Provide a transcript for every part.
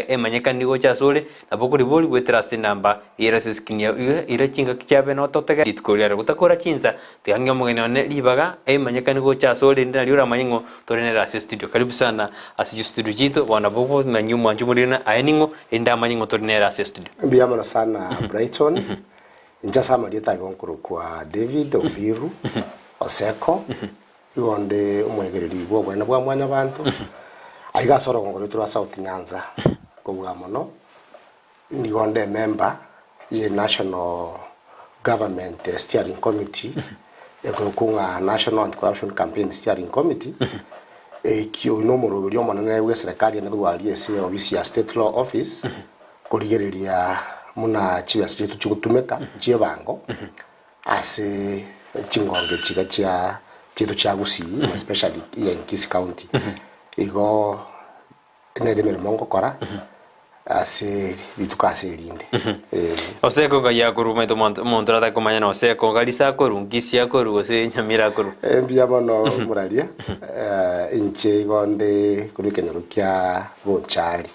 Emanyekani gocha asore, nabo okoribori goetera ase enamba ere ase escreen yao. Igo ira chingaki chiabe nototege rituko riria gotakora chinsa, tiga ng'e omogeni one ribaga emanyekani gocha asore erinde nario oramanye ng'o tore nere ase estudio. Karibu sana ase chistudio chiaito, bono nabo okomanya omwanchi omoriri aye ning'o erinde amanye ng'o tore nere ase estudio. Mbuya mono sana Brighton, inche ase amarieta aiga nkorokwa David Obiru Oseko, Igo onde omwegereri bw'obonene bwa Mwanyabaanto, aiga ase orogongo rwaito rwa South Nyanza kobua mono, nigo onde emember ye National Government Steering Committee ekorokwa ng'a National Anti-Corruption Campaign Steering Committee, ekio oyio nomoroberi omonene bw'eserekari ende korwa aria ase ofisi ya State Law Office, korigereria buna chibesa chiaito chigotumeka chi'ebango. Ase chingongo echiga chia chiaito chia Gusii especially here in Kisii County, igo nere emeremo ngokora ase rituko ase erinde eh. Oseko ngai akorwa omanyete omonto omonto oratake komanya na oseko Garissa akorwa, Kisii akorwa gose Nyamira akorwa. Mbuya mono moraria, inche igo nde korwa ekenyoro kia Bonchari,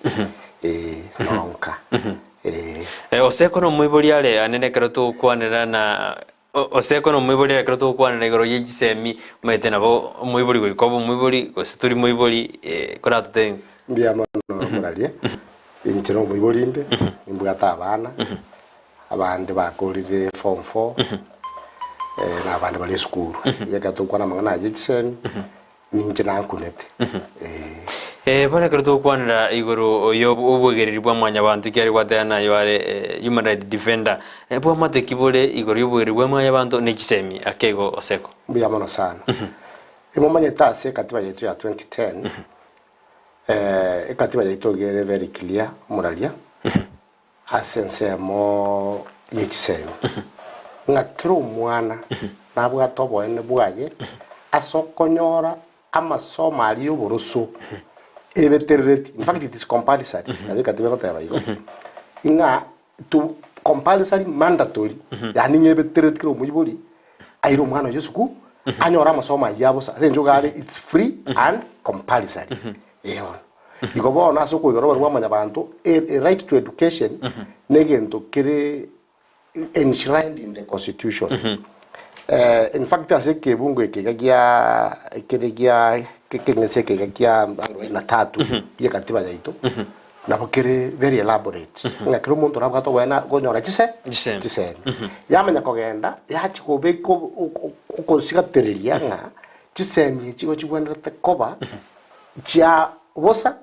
eh nonka. Ee. Oseko nomoibori are anene ekero togokwanera na Oseko nomoibori are ekero togokwanera igoro ye chisemi, omanyete nabo omoibori goika obe omoibori gose tori moibori koratotebie. Mbuya mono moraria, inche nomoibori inde, nimbwate abana, abande bakorire form four, na abande bare esukuru. Igo ekero togokwana amang'ana aya ye chisemi, Ninche nankunete, ee. Ee, bono ekero togokwanera igoro y'obwegereri bwa mwanyabanto ekiagera gwateba naye are human right defender, bwamate ki bore igoro y'obwegereri bwa mwanyabanto ne chisemi ake igo Oseko? Mbuya mono sana. Imomanyete ase ekatiba yaito ya 2010, ekatiba yaito iga ere very clear omoraria, Ase ensemo ye chisemi, ng'a kera omwana nabwate oboene bwaye ase okonyora amasomo aria y'oboroso ebeterereti, in fact it is compulsory, nabo ekatiba egoteba igo, ng'a to compulsory mandatory, yaani ng'a ebeterereti kera omoibori aire omwana oye esukuru anyore amasomo ayio abosa ase eng'encho iga are it's free and compulsory, eh bono. Igo bono ase okoigora obonene bwa mwanyabanto, a right to education negento kere enshrined in the constitution. In fact ase ekebungo eke iga gia kere gia keng'ese eke iga kia arobaini na tatu gie katiba yaito, nabo kere very elaborate ng'a kera omonto nabwate oboene konyora chise Chisemi. chisemi. Yamanya kogenda yachia kobeka okosigatereria ng'a chisemi echi igo chigwenerete koba chia bosa,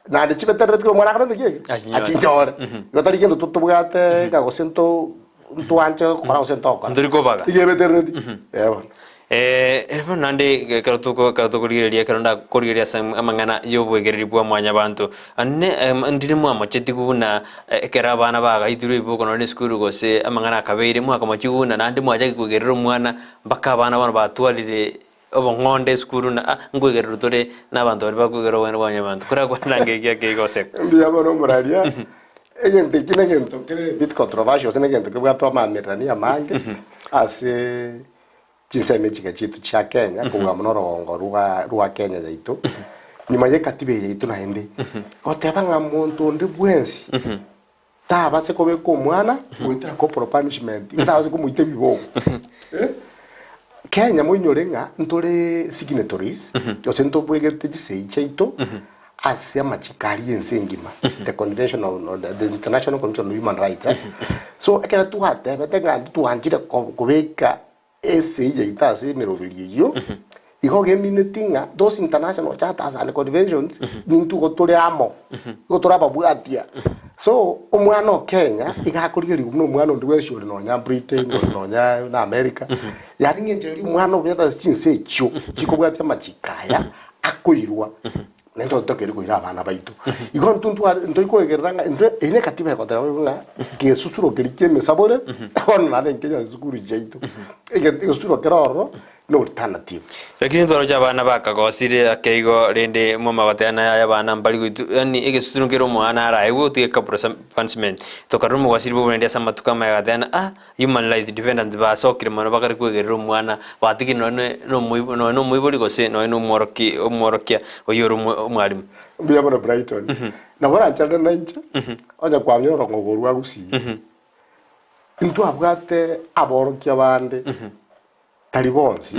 naende chibeterereti kera omwana akorete ki eke? Achinyore. Achinyore. Igo tari gento tobwate ng'a gose nto ntwanche gokora gose ntokora. Ntori kobaga. Igo ebeterereti. Eh bono. Eh, bono naende ekero toko ekero tokorigereria ekero ndakorigereria ase amang'ana ya obwegereri bwa mwanyabanto, ane ndire mwamochetigwe buna ekero abana bagaitirwe ebiboko nonye na esukuru gose amang'ana akabeire, mwakamochigwa buna naende mwachaki koigerera omwana mpaka abana bono batwarire Obong'onde esukuru na ah nkwegererwa tore na abanto baria bakwegera obogeni bwa mwanyabanto. Korakwane nange ekia keiga oseko. Mbuya mono omoraria, egento eki negento kere a bit controversial gose negento kebwate amamererania amange ase chinsemo echiga chiaito chia Kenya kobua mono orogongo rwa rwa Kenya yaito. Nyuma ya ekatiba eye yaito naende, goteba ng'a monto onde bwensi tabase kobeka omwana goetera corporal punishment, tabase komoita ebiboko. Eh? Kenya moinyore ng'a ntore signatories, gose ntobwegete chisegi chiaito ase amachiko aria ense engima, the convention on, on the international convention on human rights. Eh? So ekero twatebete ng'a ntwanchire ko- kobeka Esegi yaito ase emeroberi eyio, igo gemineti ng'a those international charters and conventions nintwe igo tore amo, igo tore ababwatia. So, omwana o Kenya iga akorigerigwa buna omwana onde bwensi ore nonya Britain, ore nonya na America, yaani ng'a enchera riria omwana obeete ase chinse echio chikobwatia amachiko aya akoirwa. Naintwe totakeire koira abana baito. Igo intwe ntware ntoi koegerera ng'a intwe eye ne ekatiba egoteba boigo ng'a gesusuro keria kia emesabore bono naende nkenya esukuru chiaito. Ege egesusuro kere ororo. No alternative. Lakini ntwaroche abana bakagosire ake igo rende mwamagoteba naye aye abana mbari goitu yaani egesusuro nkere omwana araegwe otige corporal punishment. Tokarora omogosiri bwa oborendi ase amatuko amaya agateba ng'a ah human rights defenders basokire mono bakare kwegerera omwana batigire nonye na omoibo nonye na omoibori gose nonye na omworoki omworokia oyio ore omwalimu. Mbuya mono Brighton. Nabo oranchanere nainche, onye kwamenya orong'ogo rwa Gusii, intwabwate aborokia bande Tari bonsi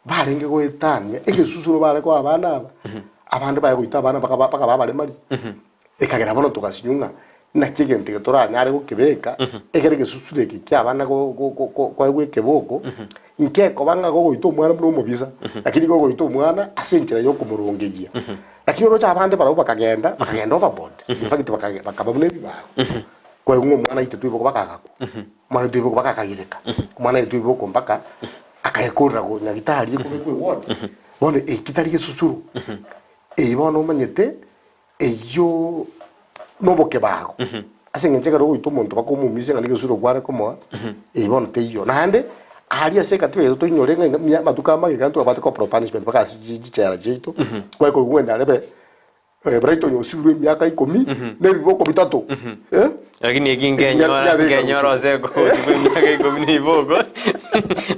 barenge goetania egesusuro bare koa abana aba, abande baye goita abana mpaka mpaka babaremaria. Ekagera bono togasinywa ng'a naki egento eke toranyare gokebeka, ekere egesusuro eke kia abana go- go- go- go- koegwa ekeboko, nkekoba ng'a gogoita omwana buna omobisa, lakini gogoita omwana ase enchera ya okomorongeyia. Lakini oroche abande barabwo bakagenda, bakagenda overboard, in fact bakage bakaba buna ebibago, kwaigwa ng'a omwana aitete oiboko mpaka agakwa. Omwana oito oiboko mpaka akagireka, omwana oito oiboko mpaka akaekorera go nyagitari ekobekwa eward, bono eki tari gesusuro, eyio bono omanyete eyio nobokebago ase eng'encho ekero ogoita omonto mpaka omoumisia ng'a negesusuro kware komoa, eyio bono teiyo. Naende, aria ase ekatiba yaito toinyore ng'a mia amatuko amagega ntwabwate corporal punishment mpaka ase chi chichela chiaito, kwaye koigwa ng'a nyarebe Brighton osibirwe emiaka ikomi na ebiboko bitato. Eh? Lakini eki nkenyora nkenyora ose gosibwa emiaka ikomi na iboko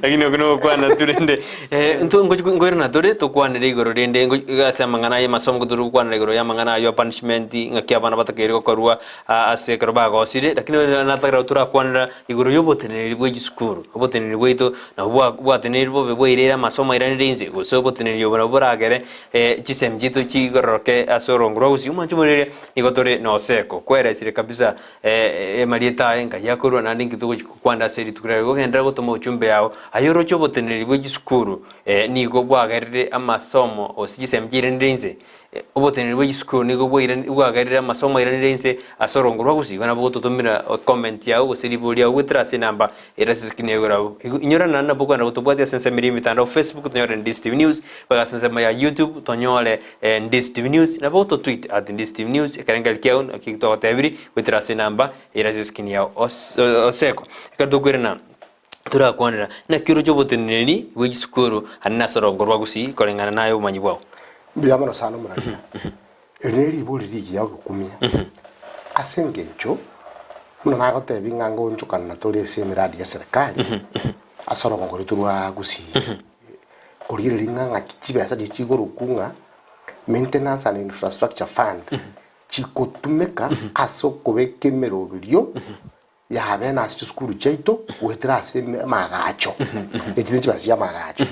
lakini okwo nogokwana tu rende eh, nto ngochi nkoirana tore tokwanere igoro rende ngo ase amang'ana aya amasomo tore gokwanera igoro ya amang'ana aywo a punishment ng'aki abana batakeire gokorwa aa ase ekero bagosire lakini natagera torakwanera igoro ya oboteneneri bwa chisukuru, oboteneneri bwaito nabwo bwa bwateneniri bobe bwairire amasomo airanire inse gose oboteneneri obo nabwo boragere Chisemi chiaito chigororoke ase orongo rwa gusii omwancho omorere nigo tore noseko kweresire kabisa amarieta aye nkai akorwa naende inki togochi gokwana ase rituko riaye gogenderera gotoma ochumbe yao aye oroche oboteneneri bwe chisukuru nigo bwagerire amasomo gose chisemi chiairanire inse oboteneneri bwe chisukuru nigo bwagerire amasomo airanire inse ase orongo rwa gusii igo nabo ogototomera ecomment yao gose riborio riao goetera ase enamba ere ase escreen yago ere abwo. Inyora naende nabo okogenda gotobwatia ase ensemo eria y'emetandao Facebook tonyore Ndisi TV News, goika ase ensemo ya YouTube tonyore Ndisi TV News, nabo ototweet at Ndisi TV News ekerengerio kiao naki twagotebirie goetera ase enamba ere ase escreen yao oseko. Ekero tokoirana torakwanera naki oroche oboteneneri bwe chisukuru ande nase orongo rwa Gusii koreng'ana naye obomanyi bwao. Mbuya mono sana omoraria. Eri neribori rigiya ogokumia, ase engencho buna nagotebia ng'a ngonchokana tore ase emiradi ya serikali ase orogongo rwaito rwa Gusii, korigereria ng'a ng'aki chibesa chiria chigorokwa ng'a maintenance and infrastructure fund chigotumeka ase okobeka emeroberio yabene ase chisukuru chiaito goetera ase amaagacho, echi ne chibesa chia amaagacho.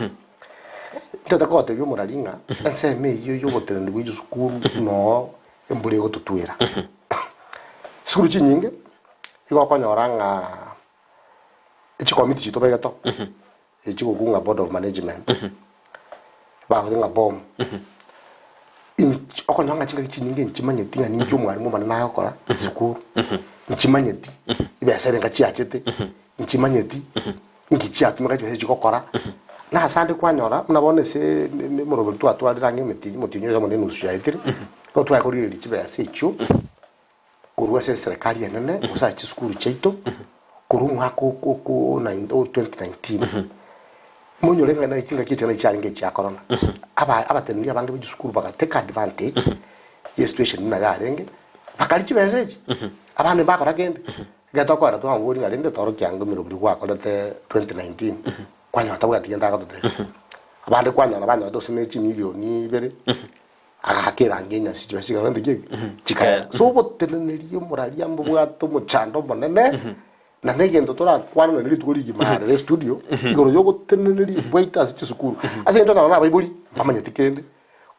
Ntete kogotebia omorari ng'a ensemo eyio ya oboteneneri bwa chisukuru noo embura egototwera. Chisukuru chinyinge, igo okonyora ng'a echikomiti chiaito baigete oo, echi chigokwa ng'a board of management, bagote ng'a bom, inch okonyora ng'a chingaki chinyinge nchimanyeti ng'a ninki omwalimu omonene agokora esukuru, nchimanyeti, ebesa ere chiachete, nchimanyeti, nki chiatumeka chibesa echi gokora, na ase ande kwanyora buna bono ase emoroberi twatwarire ang'e emeti omotienyi oyomo na enusu yaetire, nigo tware korigereria chibesa echio. Korwa ase eserekari enene gose ase chisukuru chiaito korwa omwaka o 2019 monyore ng'a naki chingaki echi chiarenge echia corona aba abateneneri abange be chisukuru baga take advantage ye situation buna yarenge bakaria chibesa echi abande mbakora kende ekero tokoera twamoboria ng'a rende torokia ango emeroberi gwakorete 2019 kwanyora tabwati gento agototebia abande kwanyora banyorete gose ne chimilioni ibere. Agaaka erangi enyasi chibesa chikagenda ki eke? Chikaera. So oboteneneri omoraria mbobwate omochando omonene, na negento torakwane nonye rituko rigima are re studio, igoro ya oboteneneri bwaito ase chisukuru. Ase eng'encho okonyora na abaibori, mbamanyeti kende,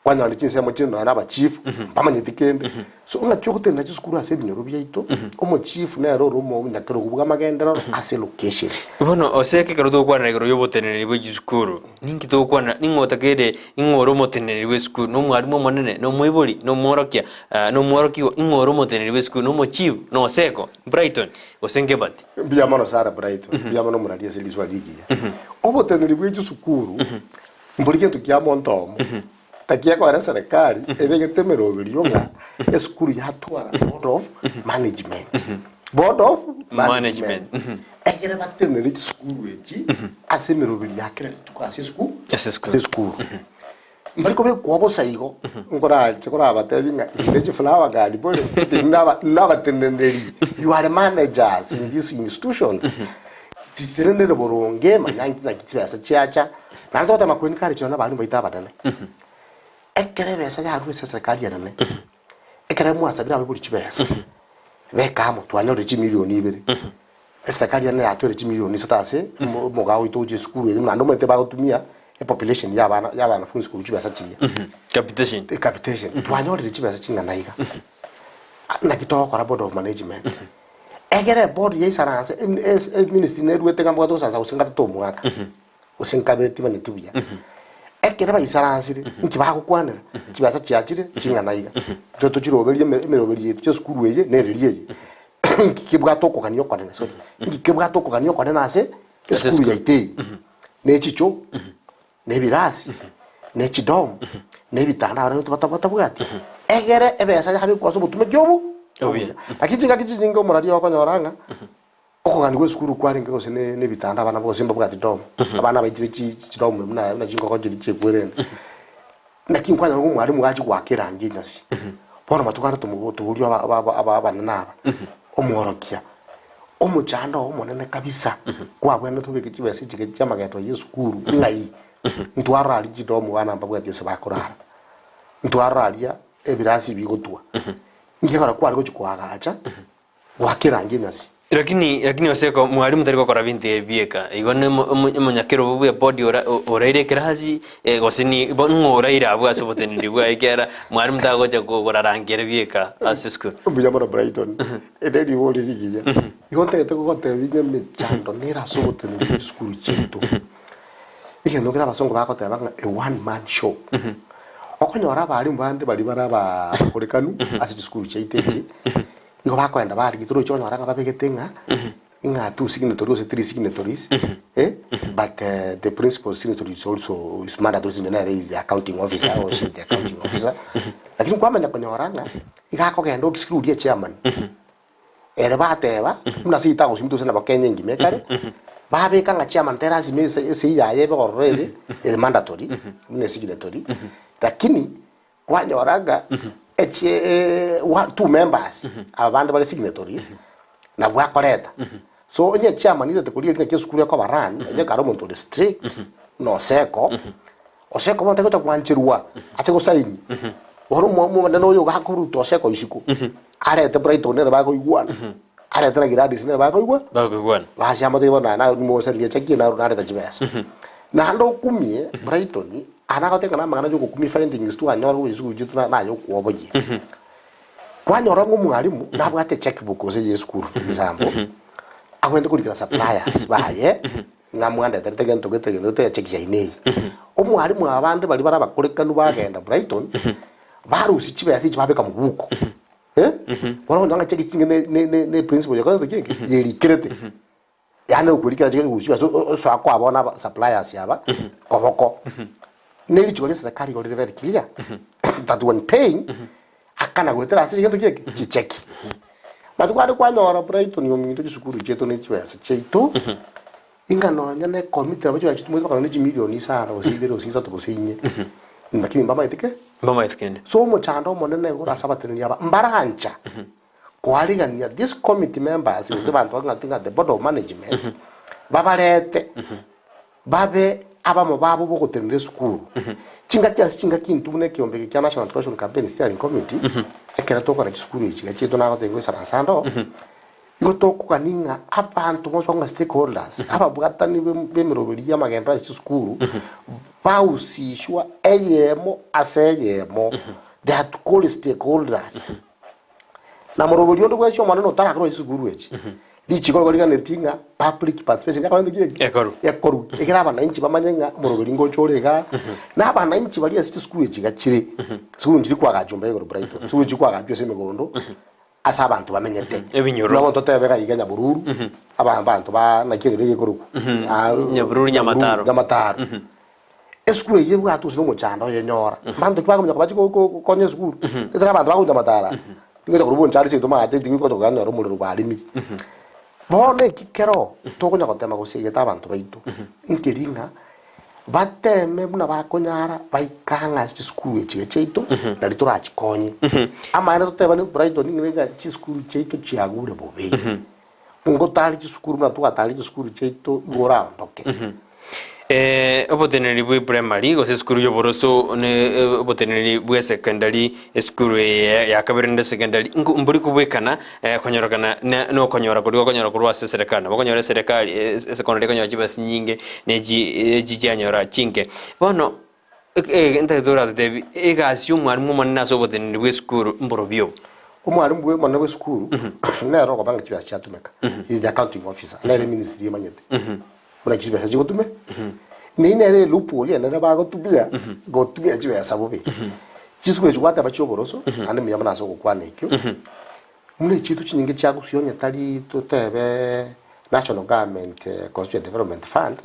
kwanyora ne chinsemo chinde nonye na abachief, mbamanyeti kende. So ng'aki ogotenena chisukuru ase ebinyoro biaito, omochief nere ore omonyakerogo bw'amagenderero ase location. Bono ase ekero togokwanera igoro y'oboteneneri bwe chisukuru, ninki togokwanera? Ning'o otakeire ing'o ore omoteneneri bw'esukuru? Nomwalimu omonene? Nomoibori? Nomworokia? Nomworokigwa? Ing'o ore omoteneneri bw'esukuru? Nomochief? Noseko? Brighton? Gose Nkebati? Mbuya mono Sarah Brighton, mbuya mono omorari ase riswali rigiya. Oboteneneri bwe chisukuru mbori gento kia monto omo. Naki ekogera eserekari ebegete emeroberio ng'a esukuru yatwara board of management. Board of Management. Management. Ekere batenenere chisukuru echi ase emeroberi ya kera rituko ase esuku Ase esukuru. ase esukuru. Mbari kobekwa bosa igo, nkorache korabatebi ng'a inche ne chiflower gari bore, inche naba nabateneneri, you are managers in these institutions. Titenenere boronge, manya inki naki chibesa chiacha, naende togoteba kweni kare chio nabarimu baito abanene. Ekero ebesa yarure ase eserekari enene, ekero mwasabire abaibori chibesa, beka amo twanyorire chimilioni ibere, eserekari enene yatwere chimilioni isato ase omo omogao oito gochia esukuru eye, naende omanyete bagotumia epopulation ya abana ya abanafunzi korwa chibesa chiria. Capitation. Ecapitation, twanyorire chibesa ching'ana iga, naki togokora board of management, egere eboard yaisaranse em- es- eministry neruete ng'a mbwate gosaransa gose ngatato omwaka. gose nkabe timanyeti buya. Ekero baisaransire, inki bagokwanera? Chibesa chiachire ching'ana iga. Intwe tochiroberie eme- emeroberi yaito chesukuru eye na ereri eye. Inki kebwate okogania okonene sorry, inki kebwate okogania okonene ase Ase esukuru esukuru. yaito eye? Ne echichoo, na ebirasi, na echidom, na ebitanda abana baito bata batabwati. Egere ebesa yabekwa ase obotumeki obo Obuya. obuya. Lakini chingaki chinyinge omoraria okonyora ng'a. Okogania gw'esukuru kwarenge gose ne nebitanda abana gose mbabwati dorm, abana baichire chi chidorm buna buna chingoko chiria chiekwerende. Naki nkwanyora ng'a omwalimu gachia goaka erangi enyasi, bono matuko ande tomo toboria aba aba aba aba abanene aba, omworokia, omochando oo omonene kabisa, kwabwenerete obeke chibesa echi chia amagenderero ya esukuru ng'ai? Ntwarora aria chidorm abana mbabwati ase bakorara, ntwarora aria ebirasi bigotwa, nki ekero kware gochia koagacha. Goaka erangi enyasi. Lakini lakini oseko mwalimu tari gokora binto ebi bieka igo ne omo- omo- omonyakerobo bwe bodi ora o- oraire ekerasi eh, gose ni bo ng'o oraire abwo ase oboteneneri bwaye ekiagera mwalimu tagocha kogoraranga ere bieka ase esukuru. Mbuya mono Brighton, ere ribori rigiya. Igo ntagete gogotebia ng'a emechando nere ase oboteneneri bwe chisukuru chiaito. Egento kere abasongo bagoteba ng'a a one man show. Okonyora abalimu bande baria bare abakorekanu ase chisukuru chiaito echi, Igo bakoenda barigia toroche onyora ng'a babegete ng'a ng'a two signatory gose three signatories eh, but eh, the principal signatory is also is mandatory since nere is the accounting officer or she is the accounting officer lakini kwamanya konyora ng'a iga akogenda exclude echairman ere bateba buna ase itagosimia gose nabo Kenya engima ekare babeka ng'a chairman tari lasima ese esei yaye ebe ororo ere ere mandatory buna esignatory lakini Kwanyora ng'a echie two members aba bande bare signatories nabwo akoreta. So onye chairman aisete koria ring'aki esukuru ekoba run, onye kare omonto ore strict na oseko, oseko bono tagocha gwancherwa ache gosaini. Bono omo omonene oyo iga akoruta oseko isiko, arete Brighton nere bakoigwana, arete na Gladys nere bakoigwa, Bakoigwana. basi amotebi bono naye naye nimogosaini echeki eye naro nareta chibesa. Naende okumie Brighton, Aya nagoteba ng'a namang'ana y'ogokumia findings twanyora korwa esukuru chiaito na naye okwoboyia. Kwanyora ng'a omwalimu nabwate echeckbook gose ya esukuru for example, agwenerete korikera suppliers baye ng'a mwandeterete gento gete gento gete echeki yaino eye. Omwalimu aba bande baria bare abakorekanu bagenda Brighton, barusia chibesa echi babeka mobuko eh, bono okonyora ng'a cheki chinge ne ne ne ne principal yakorete ki? Yerikerete. Yaani okwerikera chike gochia ase osoa kwabona aba suppliers aba koboko. Ne richiko ria serikali igo rire very clear that when paying akana goetera ase egento ki eke chicheki. Matuko ande kwanyora Brighton ominto chisukuru chiaito ne chibesa chiaito inga nonya ne committee nabo chibacha chitumete mpaka nonya ne chimilion isano gose ibere gose isato gose inye lakini mbamaete ke Mbamaete kende. So omochando omonene igoro ase abateneneri aba mbarancha. Koarigania these committee members gose abanto ng'a ng'a the board of management babarete babe abamo babo bogotenena esukuru. Chingaki ase chingaki intwe buna ekeombe eke kia National Anti-Corruption Campaign Steering Committee, ekero tokora chisukuru echi iga chiaito nagotebia ngoisaransa ande oo, igo tokogania ng'a abanto bonsi bakong'a stakeholders, ababwatani be- bemeroberi y'amagenderero ase chisukuru, bahusishwa eyemo ase eyemo, they are to call stakeholders. Na morobori onde bwensi Omonene otarakorwa chisukuru echi, richiko nigo riganetie ng'a public participation yakorwa gento ki eki? Ekorwe. Ekorwe. Ekero abananchi bamanye ng'a omorobori ngocha ore igaa, na abananchi baria ase chisukuru echi iga chire, sukuru nchiri koagachwa mbaye igoro Brighton, sukuru chikoagachwa ase emegondo, ase abanto bamenyete. Ebinyoro. Buna bono totebe iga iga Nyabururu, aba abanto ba naki ekero gekorokwa? Ah, Nyabururu, Nyamataro. Nyamataro. Esukuru eyio ebwate gose nomochando oyenyora. Mbanto ki bakominyoka bachie gokonya esukuru? Ekero abanto bagocha amataro aya. Tingocha korwa bonchari seito maate tingocha koganyora omorero baremire. Bono eki kero tokonya gotema gosegeta abanto baito, nkeri ng'a bateme buna bakonyara baike ang'e ase chisukuru echi chiaito nari torachikonye. Amaene totebane Brighton ng'a chisukuru chiaito chiagure bobe. Ngotare chisukuru buna twatare chisukuru chiaito igo oraondoke. Oboteneneri bwe primary gose esukuru y'oboroso ne oboteneneri bwe secondary esukuru eye ya kabere nende secondary nko mbori kobwekana konyorekana na nokonyora koria okonyora korwa ase eserekari. Nabo okonyora eserekari esecondary ekonyora chibesa chinyinge na echi echi chianyora chinke. Bono ntagete oratotebi egasi ya omwalimu omonene ase oboteneneri bwa esukuru mborobio obo? Omwalimu bwe omonene bwa esukuru nere okobanga chibesa chiatumeka, he is the accounting officer, nere eministry emanyete buna chibesa chigotume, neyio nere eloophole enene bagotumia gotumia chibesa bobe. Chisukuru echi gwateba chia oboroso, naende mbuya mono ase ogokwana ekio, buna echiaito chinyinge chiagosia onye tari totebe National Government Constituent Development Fund,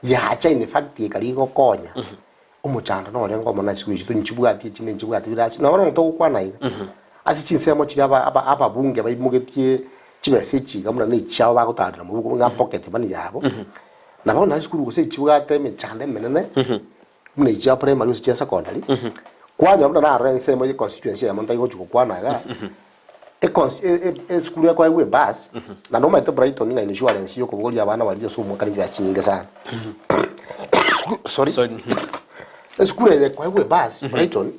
yacha in fact ekari igokonya, omochando norenge omonene ase chisukuru echi tonchibwati echi nenchibwati birasi, nabo bono togokwana iga, ase chinsemo chiria aba aba ababunge baimogetie chibesa echi iga buna na echiabo bagotarera mobuko ng'a pocket money yabo, na bono naende chisukuru gose echibwate emechando emenene, buna echi chia primary gose chia secondary, kwanyora buna narora ensemo ye constituency eyemo ntari gochi gokwana igaa, Ekonsi esukuru ekoegwa ebus, na nomanyete Brighton ng'a insurance ya okobogoria abana baria ase omwaka nigo chinyinge sana. Sorry. Sorry. Esukuru eye ekoegwa ebus Brighton,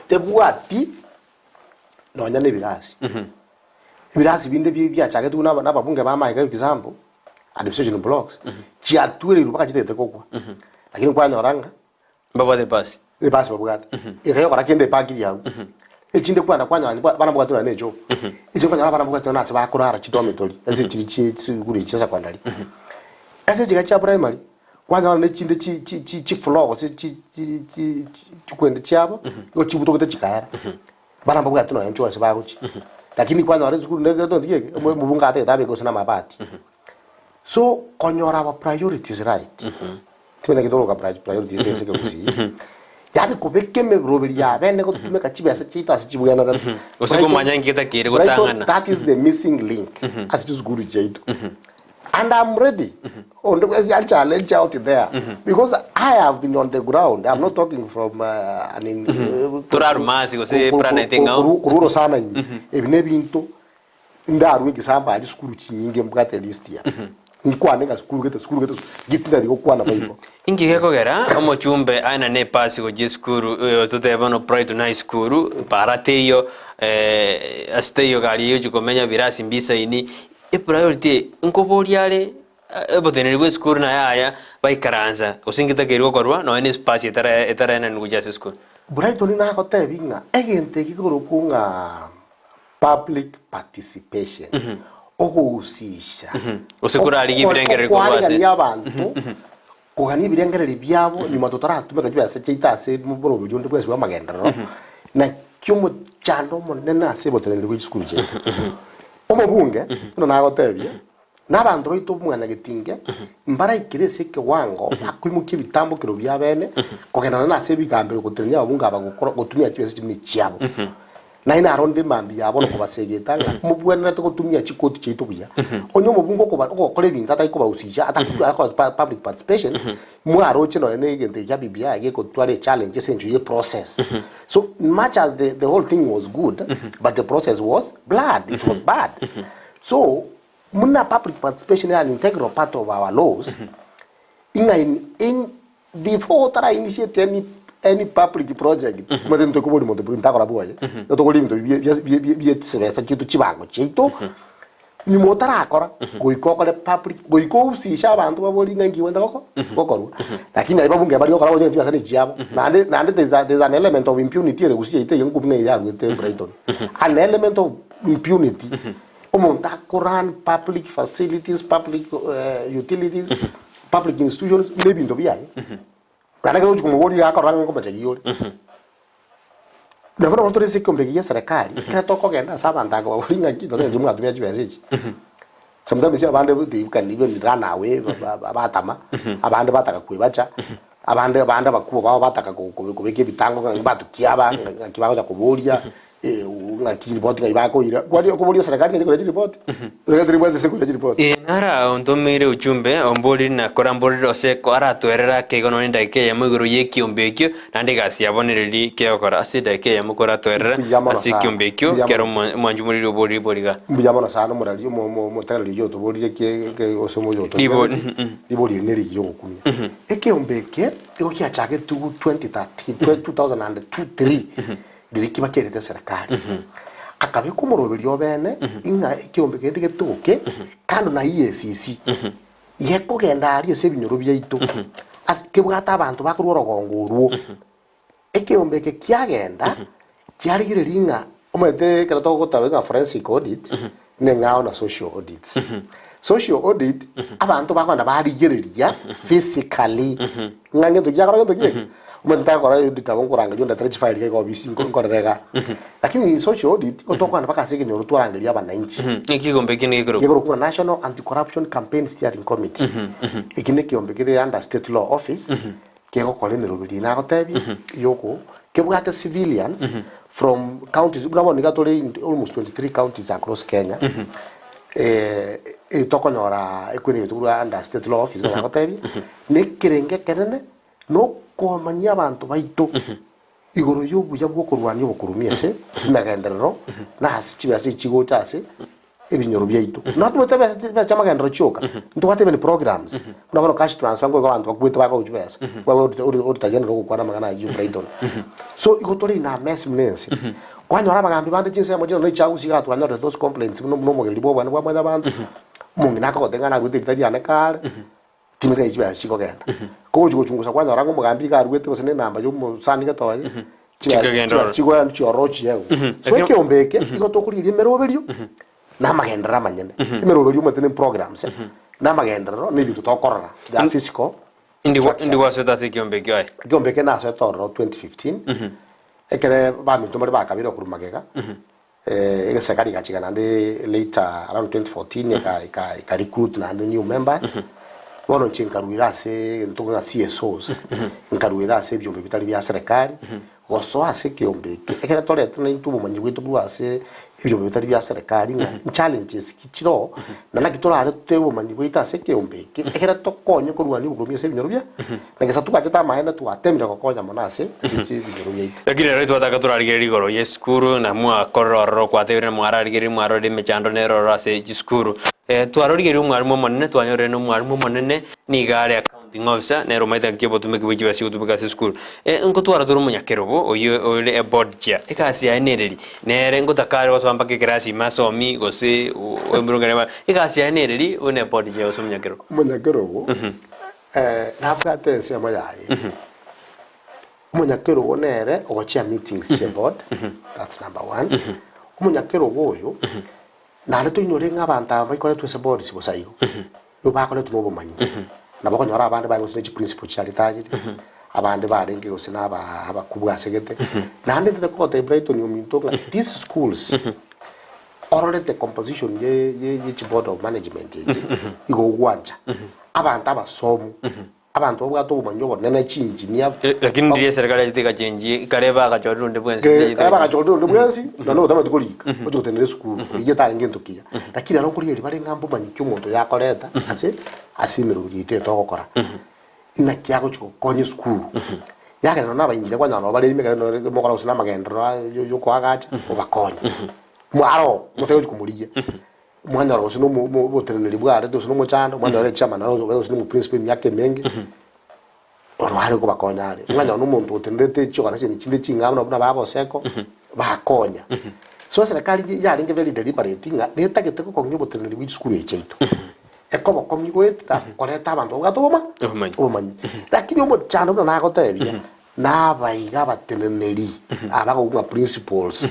tebwati nonya na ebirasi. Ebirasi binde bi biachagetwe na ababunge ba amaega example, administration blocks, chiatwereirwe mpaka chitagete kogwa. Lakini kwanyora ng'a Mbabwate ebasi. Ebasi babwate. Eka yokora kende epakiri agwo. Echinde kwenda kwanyora naende abana mbabwate nonya na echoo. Echio kwanyora abana mbabwate nonya ase bakorara chidomitory ase chiri chie chisukuru echi chia secondary. Ase echiga chia primary, kwanyora na echinde chi chi chi chifloor gose chi chi chi chikwende chiabo, igo chibutogete chikaera. Abana mbabwate nonya nchoo ase bagochia. Lakini kwanyora esukuru ne egento eke, omobunge atagete abeke gose na amabati. So, konyora our priorities right, timanyeti naki tokoroka priorities ase ekegusii, yaani kobeka emeroberi ya bene gotumeka chibesa chiaito ase chibwenerete. Gose komanya nki getakeire gotang'ana. That is the missing link ase chisukuru chiaito. And I'm ready. Onde bwensi a challenge out there because I have been on the ground. I'm not talking from an in, Torarumasi gose planet eng'ao. korwa orosana ime. Ebi nebinto Ndarue egesambo aria sukuru chinyinge mbwate list ya nkwane ng'a sukuru gete sukuru gete gitindari gokwana boigo. Inki gekogera omochumbe aenane epasi gochia esukuru totebe bono Brighton High School para teiyo ase teiyo gari eyio ochia komenya birasi mbisaini epriority eye nkoboria are oboteneneri bwa esukuru naye aya baikaransa gose inki takeire gokorwa nonya na espasi etara etaraenanwa gochia ase esukuru. Brighton nagotebi ng'a egento eke kekorokwa ng'a Public participation, ogohusisha, Gose korarigia ebirengererio korwa ase. Okwarigania abanto kogania ebirengererio biabo nyuma totaratumeka chibesa chiaito ase oboroberi onde bwensi bw'amagenderero, naki omochando omonene ase oboteneneri bwe chisukuru chiaito. Omobunge, buna nagotebia, na abanto baito mwanyagetinge mbaraikere ase ekewango bakoimokia ebitambokero bia bene kogenda nonya ase ebigambero gotenenia ababunge aba gokora gotumia chibesa chimwe chiabo. Naye naronde mambia ya bono kobasegeta ng'a mobwenerete gotumia chikoti chiaito buya. Onye omobunge okoba ogokora ebinto atari kobahusisha atari akora public participation, mwaroche nonya na egento eke kia BBI gegotwara echallenge ase engencho ye process. So much as the the whole thing was good, but the process was blood, it was bad. So buna public participation ere an integral part of our laws, ing'a in in Before otara initiate any any public project, omanyete intwe kobori monto buna ntakora bwoye, igo tokora ebinto bie bie bie bie bie chibesa chiaito chibango chiaito, nyuma otarakora, goika okore public, goika ohusishe abanto babori ng'a inki gwenerete goko gokorwa. Lakini aye babunge baria gokora gocha chibesa na echiabo, naende naende there is a there is an element of impunity ere gusii yaito eye nkobua ng'a eyaruete Brighton. An element of impunity, omonto ako run public facilities, public utilities, Public institutions buna ebinto biaye, naende ekero ogochia komoboria iga akorora ng'a nkomochegia ore. Nabo nabo tore ase ekeombe eke gia eserekari, ekero tokogenda ase abanto aba kobaboria ng'aki nonye inche mwatumia chibesa echi. Sometimes abande they can even run away ba- ba- batama, abande bataka koebacha. Abande abande abakuo bao bataka kobeka ebitango ng'a mbatuki aba, ng'aki bagocha koboria, ng'aki ripoti ng'ai bakoira. Kwani okoboria eserekari ng'ai ekoira chiripoti? Eserekari teribwati ase ekoira chiripoti. Ee, nara ontomeire uchumbe, omborire na koramborire ose aratwerere ake igo nonya edageka eyemo igoro y'ekiombe ekio, naende egasi yabo nereri kegokora ase edageka eyemo koratwerere Mbuya mono ase sana, ekiombe ekio mbuya kero mono. omwanchi moriri oborire boriga. Mbuya mono sana omorari omo omo omotegereri oyio otoborire ki ki gose omoyo Ribo otoigereti, ribori eri nerigiya ogokumia. Ekeombe eke nigo kiachagetigwe 2013, 2002 3 riria kiba kiairete eserekari. Akabeka omoroberio obene ing'a ekeombe kende getoke kando na EACC gekogenda aria ase ebinyoro biaito ase kebwate abanto bakorwa orogongo orwo. Ekeombe eke kiagenda kiarigereria ng'a omanyete ekero togoteba ng'a forensic audit neng'ao na social audits. Social audit abanto bakogenda barigereria physically ng'a ngento ki akora gento ki eke. Omanyete ntakora audit nabo nkorangeria ondetere chifile iga iga ofisi nkorere igaa. Lakini social audit igo tokogenda mpaka ase ekenyoro twarangeria abananchi. Ekeombe ekio nigo gekorokwa? Gekorokwa ng'a National Anti-Corruption Campaign Steering Committee. Eki nekeombe kere under State Law Office. Kegokora emeroberi eye nagotebia yoko kebwate civilians from counties buna bono iga tore in almost 23 counties across Kenya eh, tokonyora ekwene egento korwa under state law office nagotebia na ekerengo ekenene nokomanyia abanto baito igoro y'obuya bw'okorwania obokurumi ase emegenderero na ase chibesa echi chigocha ase ebinyoro biaito. Natobwate ebesa chibesa chi'amagenderero chioka, ntobwate even programs, buna bono cash transfer nkoiga abanto bakwete bakoigwa chibesa, auditor general ogokwana amang'ana ayio Brighton. So igo tore in a mess buna ense. Kwanyora abagambi bande chinsemo chire nonya echiagusia iga twanyorire those complaints buna buna omogereri bwa obwane bwa mwanyabanto, omong'ina akogotebia ng'a naruete erita riane kare. Timothy aye chibesa chikogenda. Kogochi gochungusa kwanyora ng'a omogambi iga aruete gose ne enamba ya omosani gete oye, chibesa Chikagenda chibesa ororo. chigoenda chiororo chiegwe. So Lakini- ekeombe eke igo tokorigereria emeroberio na amagenderero amanyene. Emeroberio omanyete ne programs na amagenderero na ebinto tokorora they are physical Indi gwa- structure. indi gwasoete ase ekeombe ekio aye. Ekeombe eke nasoete ororo 2015 ekere baminto mbare bakabire okorwa magega Egesekari egachika naende later around 2014 eka eka eka recruit naende new members. Bono inche nkaruera ase egento ng'a CSOs, nkaruera ase ebiombe bitari bia serekari, gosoa ase ekeombe eke, ekere torete naintwe obomanyi bwaito korwa ase ebiombe bitari bia serekari ng'a challenges ki chiroo, na naki torarete obomanyi bwaito ase ekeombe eke, ekere tokonye korwania obokurumi ase ebinyoro bia, na gesa twachete amaene twatemire gokonya mono ase ase ebinyoro biaito. Lakini rero twataka torarigereria igoro y'esukuru na mwakorera ororo kwatebire na mwararigereria mwarorire emechando nere ororo ase chisukuru. Twarorigereria omwalimu omonene twanyorire na omwalimu omonene nigo are accounting officer nere omanyete ng'aki obotumeki bwe chibesa chigotumeka ase esukuru. Nkotwara tore omonyakerogo oyio ore eboard chair egasi yaye nereri? Nere ngotaka are gosoa mpaka ekerasi ime asomi gose egasi yaye nereri buna eboard chair gose omonyakerogo? Omonyakerogo nabwate ensemo yaye. Omonyakerogo nere ogochia meetings chie board, that's number one. Omonyakerogo oyo, naende toinyore ng'a abanto aba baikoretwe ase boards bosa igo, nigo bakoretwe na obomanyi. Nabo okonyora abande bare gose ne chiprinciple chiaritagire, abande barenge gose na aba abakubwa asegete. Naende ntete kogotebia Brighton ominto ng'a these schools, ororete composition ye ye ye chiboard of management echi, igo ogwancha. Abanto abasomu. Abanto babwate obomanyi obonene, chinginia. Lakini ndiria eserekari yachete egachenchia ekare bagachorire onde bwensi Ekero yachete egachenchia. bagachorire onde bwensi, nonya ogotamanyeti korika, oche gotenena esukuru, eyio etarenge gento kiya. Lakini aro nkorigereria bare ng'a mbomanyi ki omonto oyo akoreta ase ase emeroberi yaito eye togokora. Naki agochi gokonya esukuru, yagera nonya na abainginia kwanyora nabo bare ime ekero nore mokora gose na amagenderero aya yokoagacha, obakonye. Mwaro, motae gochi komorigia. Mwanyora gose nomo omo oboteneneri bwarete gose nomochando, mwanyora echairman ore gose nomoprinciple emiaka emenge, oro are kobakonya are. Mwanyora na omonto otenerete chiorganization chinde ching'ao buna buna baboseko, bakonya. So eserekari eye yarenge very deliberate ng'a netagete gokong'ia oboteneneri bwa chisukuru echi chiaito. Ekobokong'ia goetera koreta abanto babwate oboma Obomanyi. obomanyi. Lakini omochando buna nagotebia, nabaiga abateneneri abagokwa ng'a principals.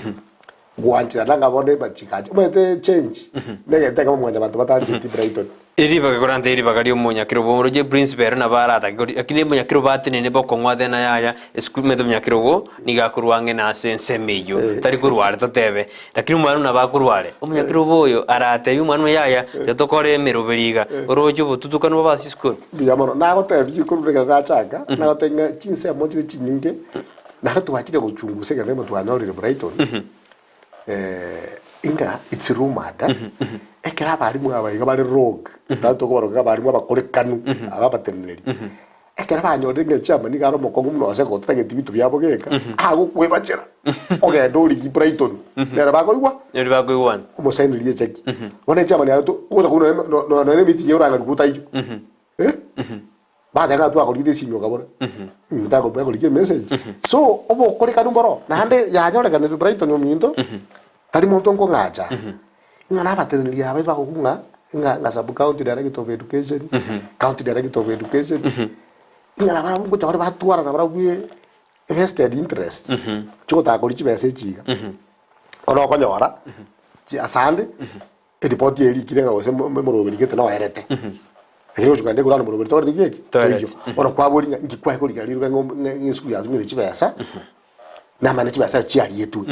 Gwancherana ng'a bono ebachikache. Omanyete change negento ekemo mwanyabanto batancheti Brighton. Eribaga korante eribaga ri'omonyakerogo oroche principal ere nabo aratake kori lakini omonyakerogo atenene bokong'u atene yaya esukuru omanyete omonyakerogo nigo akorwa ang'e na ase ensemo eyio tari korwa are totebe lakini omwana nabo akorwa are. Omonyakerogo oyo aratebie omwana oyo yaya tiga tokore emeroberi iga oroche obotutukanu bobe ase esukuru. Mbuya mono. Nagotebia korwa ekero nachaka, nagotebia ng'a chinsemo chire chinyinge, naende twachire gochungusa ekero rimo twanyorire Brighton, Inga it's rumoured ekero abalimu aba iga bare rogue, nabo tokobaroka iga abalimu abakorekanu, aba abateneneri, ekero banyorire ng'a echairman nigo are omokong'u buna gose gotageti binto biabo geka, agokwebachera ogende origie Brighton, nere bakoigwa Nere bakoigwana. omosainirie echeki. Bono echairman aye to ogocha kobuna nonye no- nonye emeeting orang'ani gotaiyo. Bateba ng'a twakorigete esimi okabora, Ntakobua emessage. So obokorekanu mboro, naende yanyorekanire Brighton ominto, tari monto nkong'acha, ng'a nabateneneri aba bagokwa ng'a ng'a sub county director of education, county director of education, ng'a nabarabwo ngocha bare batwara nabarabwo vested interests, chigotaka koria chibesa echi iga. Bono okonyora, asande. Eripoti eye erikire ng'a gose omoroberi gete noerete. Lakini gochia kogenda ekurani omoroberi toreti ki eki? Toereti. Toiyo. Bono kwaboria ng'a inki kwaye korikera riroba ng'a ng'a esukuru yatumire chibesa, namana chibesa chiarietwe.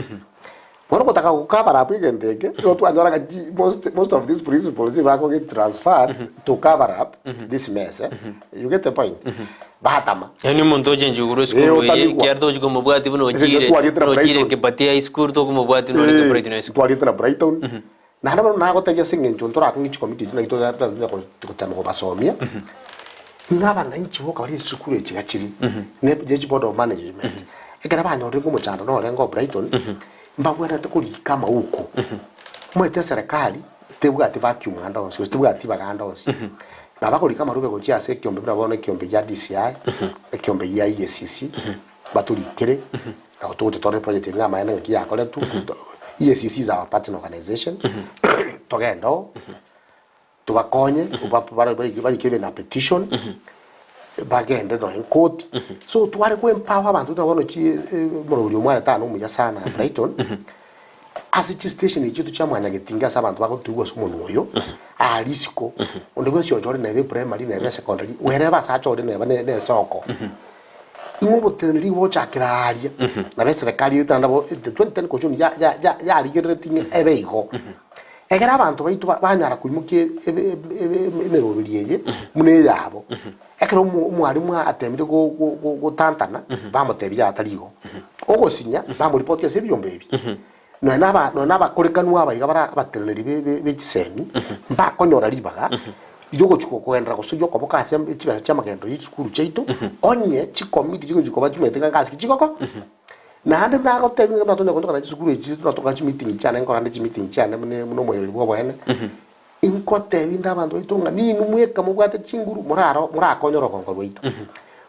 Bono gotaka go cover up egento eke, nigo twanyora ng'a chi most most of these principals nigo get transferred to cover up this mess eh, you get the point? Batama. Yaani omonto ochenchigwe korwa Eh, esukuru eye, otamigwa. ekiagera togochi komobwatia buna Ese ochire, twariete na buna ochire Brighton. Kibatia High School tokomobwatia buna orenge Brighton High School. Twariete na Brighton, Naende bono nagotebia ase engencho ntorakong'e chikomiti echio naki tonya gotema kobasomia, ng'a abananchi boka baria chisukuru echi iga chire, ne ne chiboard of management, ekero banyorire ng'a omochando norenge o Brighton, mbabwenerete korika amauko. Omanyete eserekari, tebwati vacuum ande onsi, gose tebwati ibaga ande onsi. Nabo bakorika amarube gochia ase ekiombe buna bono ekiombe gia DCI, ekiombe gia EACC, batorikere, nabo togocha torore project eye ng'a amaene ng'aki yakoretwe, EACC is our partner organization, togende oo, tobakonye, barike even a petition, bagende nonye court, so tware ko empower abanto buna bono chi omorobori omwarete aa nomuya sana Brighton, ase chistation echi chiaito chia mwanyagetinga ase abanto bagotigwa ase omonwa oyo, aa risiko, onde bwensi ochore neba eprimary neba esecondary, wherever ase achore neba ne esoko. Ing'o oboteneneri gochakera aaria, nabo eserekari ere tari nabo the 2010 constitution ya- ya- ya- yarigereretie ng'a ebe igo. Ekero abanto baito ba- banyara koimokia ebe- ebe- ebe- emeroberi eye buna eyabo, ekero omo- omwalimu atemire go- go- go- gotantana, bamotebia yaya tari igo. Ogosinya, bamoripoti ase ebiombe ebi, nonya na aba nonya na abakorekanwa aba iga bara abateneneri be- be- be chisemi, mbakonyora ribaga riogochia kogenderera gose ri'okoboka ase chibesa chi'amagendo y'echisukuru chiaito, onye chikomiti chigochia koba chimanyete ng'a ngasi ki chigoko. Naende nagotebia ng'a buna tonya gotoka chisukuru echi buna toka chimeeting chiane nkora nde chimeeting chiane buna buna omoereri bwa oboene, ingotebi inde abanto baito ng'a ninwe mweka mobwate chinguru moraro morakonye orogongo rwaito.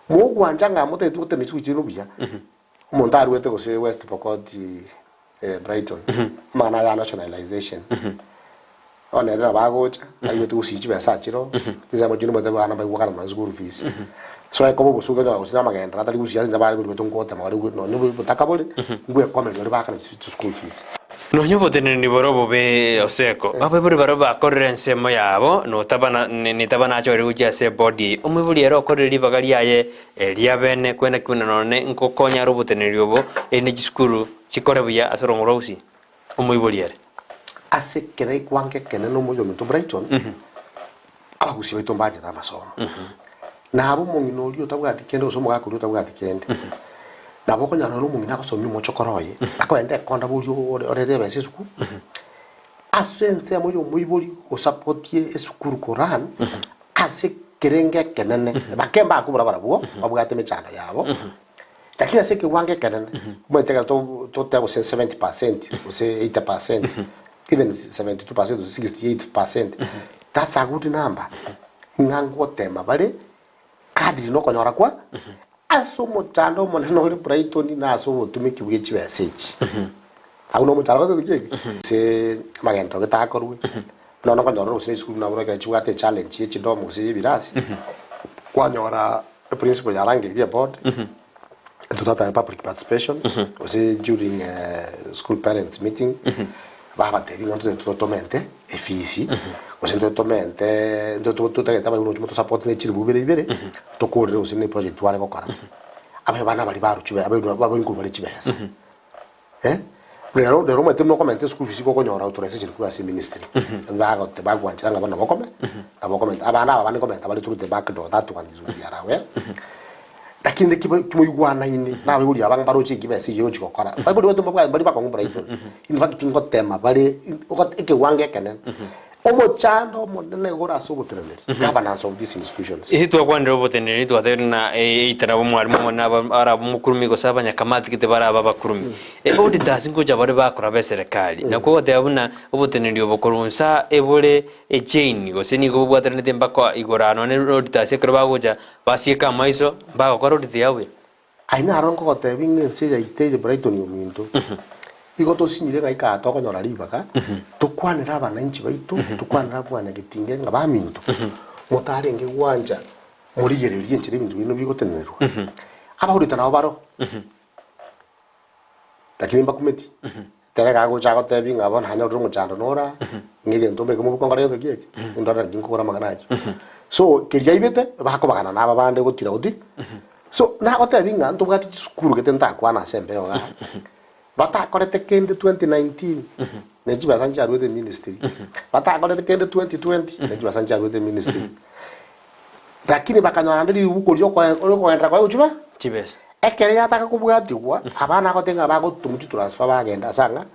Mogwancha ng'a motagete gotema chisukuru chiaino buya, Omonto arwete gose West Pokot, Brighton, amang'ana aya nationalization. Bono ere nabo agocha, aigwete gusii chibesa achire oo, chinsemo chinde omanyete abana mbaigwakana nonya school fees. So ekoba obosuku okonyora gose na amagenderero atari gusii ase bare korigwete ngotema bare nonya obotaka bore, ngwekomeria ore baakane chischool fees. Nonya oboteneneri bore obobe Oseko, abaibori baria bakorire ensemo yabo, notabana nitaba nachorire gochia ase ebodi eye. Omoibori ere okorire ribaga riaye Eria bene kwena ki buna nonye ngokonya are oboteneneri obo, erinde chisukuru chikore buya ase orongo rwa gusii? Omoibori ere. Ase ekero ekwango ekenene omoyio ominto Brighton, abagusii baito mbanchete amasomo. Nabo omong'ina oria otabwati kende gose omogaka oria otabwati kende, nabo okonyora nonye omong'ina agosomia omochokoro oye, akoenda ekonda boria orere ebesa esukuru, ase ensemo ya omoibori gosapotie esukuru koran, Ase ekerengo ekenene, bake mbakobora barabwo babwate emechando yabo, lakini ase ekewango ekenene, omanyete ekero to- toteba gose 70% gose 80%, even 72% gose 68%, that's a good number, ng'a ngotema bare kadiri na okonyora kwa, ase omochando omonene ore Brighton na ase obotumiki bwe chibesa echi. Agwo na omochando gose ki eki? Gose amagenderero gete akorwe, buna bono okonyora ore gose na esukuru buna bono ekero chibwate echallenge ye chidomo gose ye ebirasi, kwanyora eprinciple yarangeirie eboard, intwe twateba public participation, gose during school parents meeting, Babatebia ng'a ntotagete totomente efees, gose ntotomente ntotagete abaibori gocha motosupport ne chilifu bibere ibere, tokorere gose ne eproject tware gokora. Abana baria barwa chibe abaibori abaibori nkorwa bare chibesa. Rero rero omanyete buna okomenta eschool fees igo okonyora authorization korwa ase eministry. Bagote bagwanchera ng'a bono bokome, nabo okomenta. Abana aba bande nkomenta bare through the back door, that one is we are aware. Lakini naki bo kimoigwanaine na abaibori aba mbaroche eki besa eyio ogochia gokora. Abaibori baito mbabwate mbari bakong'u Brighton. In fact ngotema bare ekewango ekenene. Omochando omonene igo ore ase oboteneneri, governance of these institutions. Ase twakwanire oboteneneri twatebire ng'a either nabo omwalimu omonene aba arabe omokurumi gose abanyakamati gete barabe abakurumi. Auditors ngocha bare bakora b'eserekari. Nakwo ogoteba buna oboteneneri obo korwa nsa ebore echain gose nigo bobwatanete mpaka igoro aa nonye auditors ekero bagocha basieka amaiso mbagokora audit yabo buya. Aye naro nkogotebia ng'a ense yaito eye Brighton ominto, igo tosinyire ng'a ika tokonyora ribaga, tokwanere abananchi baito, tokwanere abwanyagetinge ng'a baminto, motarenge gwancha morigererie enchera ebinto biaino bigotenenerwa. Abaurito nabo baroo, lakini mbakumeti, Ekero agocha agotebia ng'a bono nanyorire omochando nora, ng'a egento mbeke mobuko nkore gento ki eke, ndore naki nkogora amang'ana ayio. So, keria aibete, bakobagana na aba bande gotira goti. So, nagotebia ng'a ntobwate chisukuru gete ntakwana ase embeo igaa, batakorete kende 2019, ne chibesa nchiaruete ministry, batakorete kende 2020, ne chibesa nchiaruete ministry. Lakini bakanyora naende ribuko riokoe riokogenderera koegwa chibe Chibesa. Ekero yataka kobwatigwa, abana agotenga bagotomwa chitransfer bagenda ase ang'a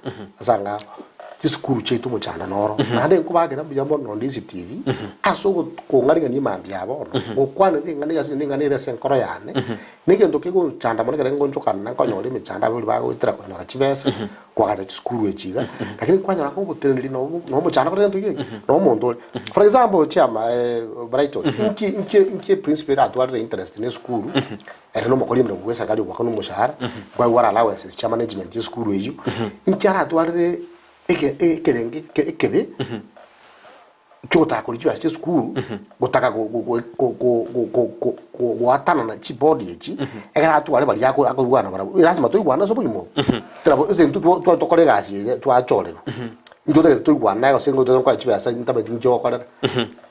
ase ang'ao. Chisukuru chiaito omochando noro. Naende nkobakera mbuya mono Ndizi TV, ase kong'arigania mambia aa bono, gokwanera ring'ana egasi ning'ana ere ase enkoro yane, na egento kegonchanda mono ekero ngonchokana nkonyora emechando abaibori bagoetera konyora chibesa, koagacha chisukuru echi iga, lakini kwanyora ng'a oboteneneri nobo na omochando kore gento ki? Na omonto ore. For example chiama Brighton, inki inki inki eprinciple eratwarire interest na esukuru, ere na omokori emeremo bwa eserikari ogoakana omoshahara, nkoegwa are allowances chia management ya esukuru eyio, inki aratwarire eke ekerenge eke ekebe, ki'ogotaka koria chibesa chia esukuru, gotaka go- go- go- go- go- go- go- go- go- goatanana chibodi echi, ekero atware baria ako- akoigwana barabwo, lasima toigwane ase obogima obo. Tera ase intwe two two tokore egasi eye twachorerwa, intwe totagete toigwane naye gose ngocha nkoe chibesa ntamanyeti ninki ogokorera,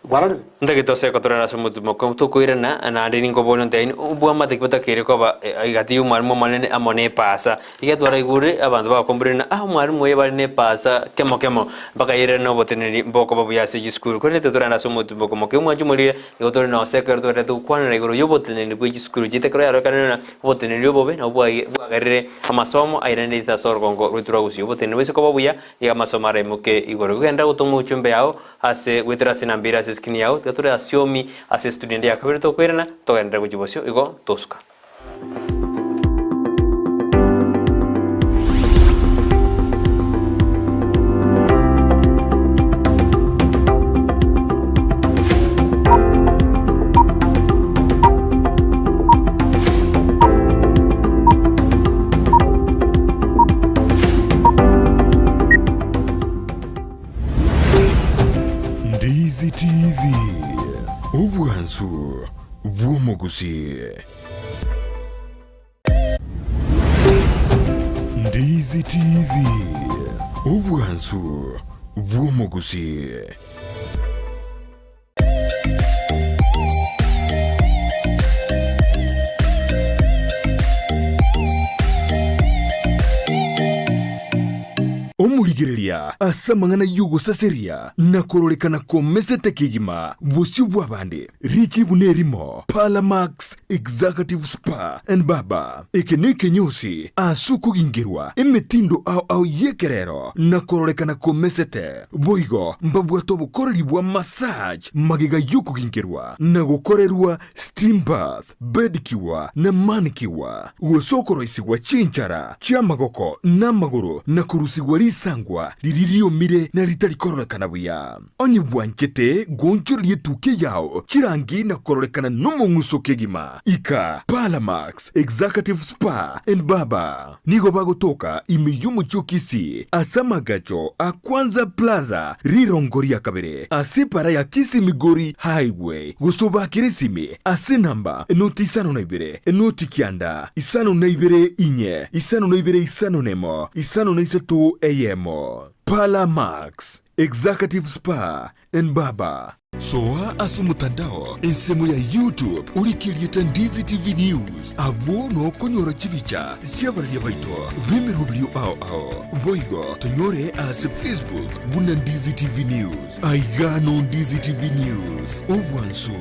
kwarorire? Ntagete ase gotorera ase omotwe mokong'u tokoirana naende ninkoboria nte yaino obwamate ki botakeire koba egati y'omwalimu omonene amo nepasa. Iga twaraigure abanto bagokomborera ng'a ah omwalimu oyo bare nepasa kemo kemo mpaka yairane noboteneneri mbokoba buya ase chisukuru. Korende totorende ase omotwe moke omwancho omorire nigo tore nonsi ekero twerete gokwanera igoro y'oboteneneri bwe chisukuru chiaito ekero yarorekanire ng'a oboteneneri obobe nabwo bwagerire amasomo airanire inse ase orogongo rwaito rwa Gusii. Oboteneneri bwaise koba buya nigo amasomo araimoke igoro. Genda gotoma ochumbe yao Ase goetera ase enamba ere ase eskrini yao, tiga tore asiomi ase estudio ende ya kabere tokoirana, togenderere gochia bosio igo tosuka. Ndizi TV, obwansu bw'omogusii. Ndizi TV, obwansu bw'omogusii. Omorigereria ase amang'ana y'ogosaseria na kororekana komesete kegima bosio bw'abande, richibu nerimo, Parlamax Executive Spa and Barber. Eke nekenyosi ase okogingerwa emetindo ao ao y'ekerero na kororekana komesete. Boigo mbabwate obokoreri bwa massage magega y'okogingerwa na gokorerwa steam bath, bedicure na manicure, gose okoroisigwa chinchara chi'amagoko na amagoro na korusigwa risangwa riria riomire na ritari kororekana buya. Onye bwanchete goonchoreria etukia yao chirangi na kororekana nomong'uso kegima, ika Parlamax Executive Spa and Barber. Nigo bagotoka ime y'omochie o Kisii ase amagacho a Kwanza Plaza rirongo ria kabere ase epara ya Kisii Migori Highway gose obakere esimi ase enamba enoti isano na ibere enoti kianda isano na ibere inye isano na ibere isano nemo isano na isato eyemo. Parlour Max, Executive Spa and Barber. Soa ase omotandao ensemo ya YouTube orike erieta Ndizi TV News abwo nokonyora chibicha chi'abararia baito b'emeroberio ao ao. Boigo tonyore ase Facebook buna Ndizi TV News. Aiga no Ndizi TV News, obwansu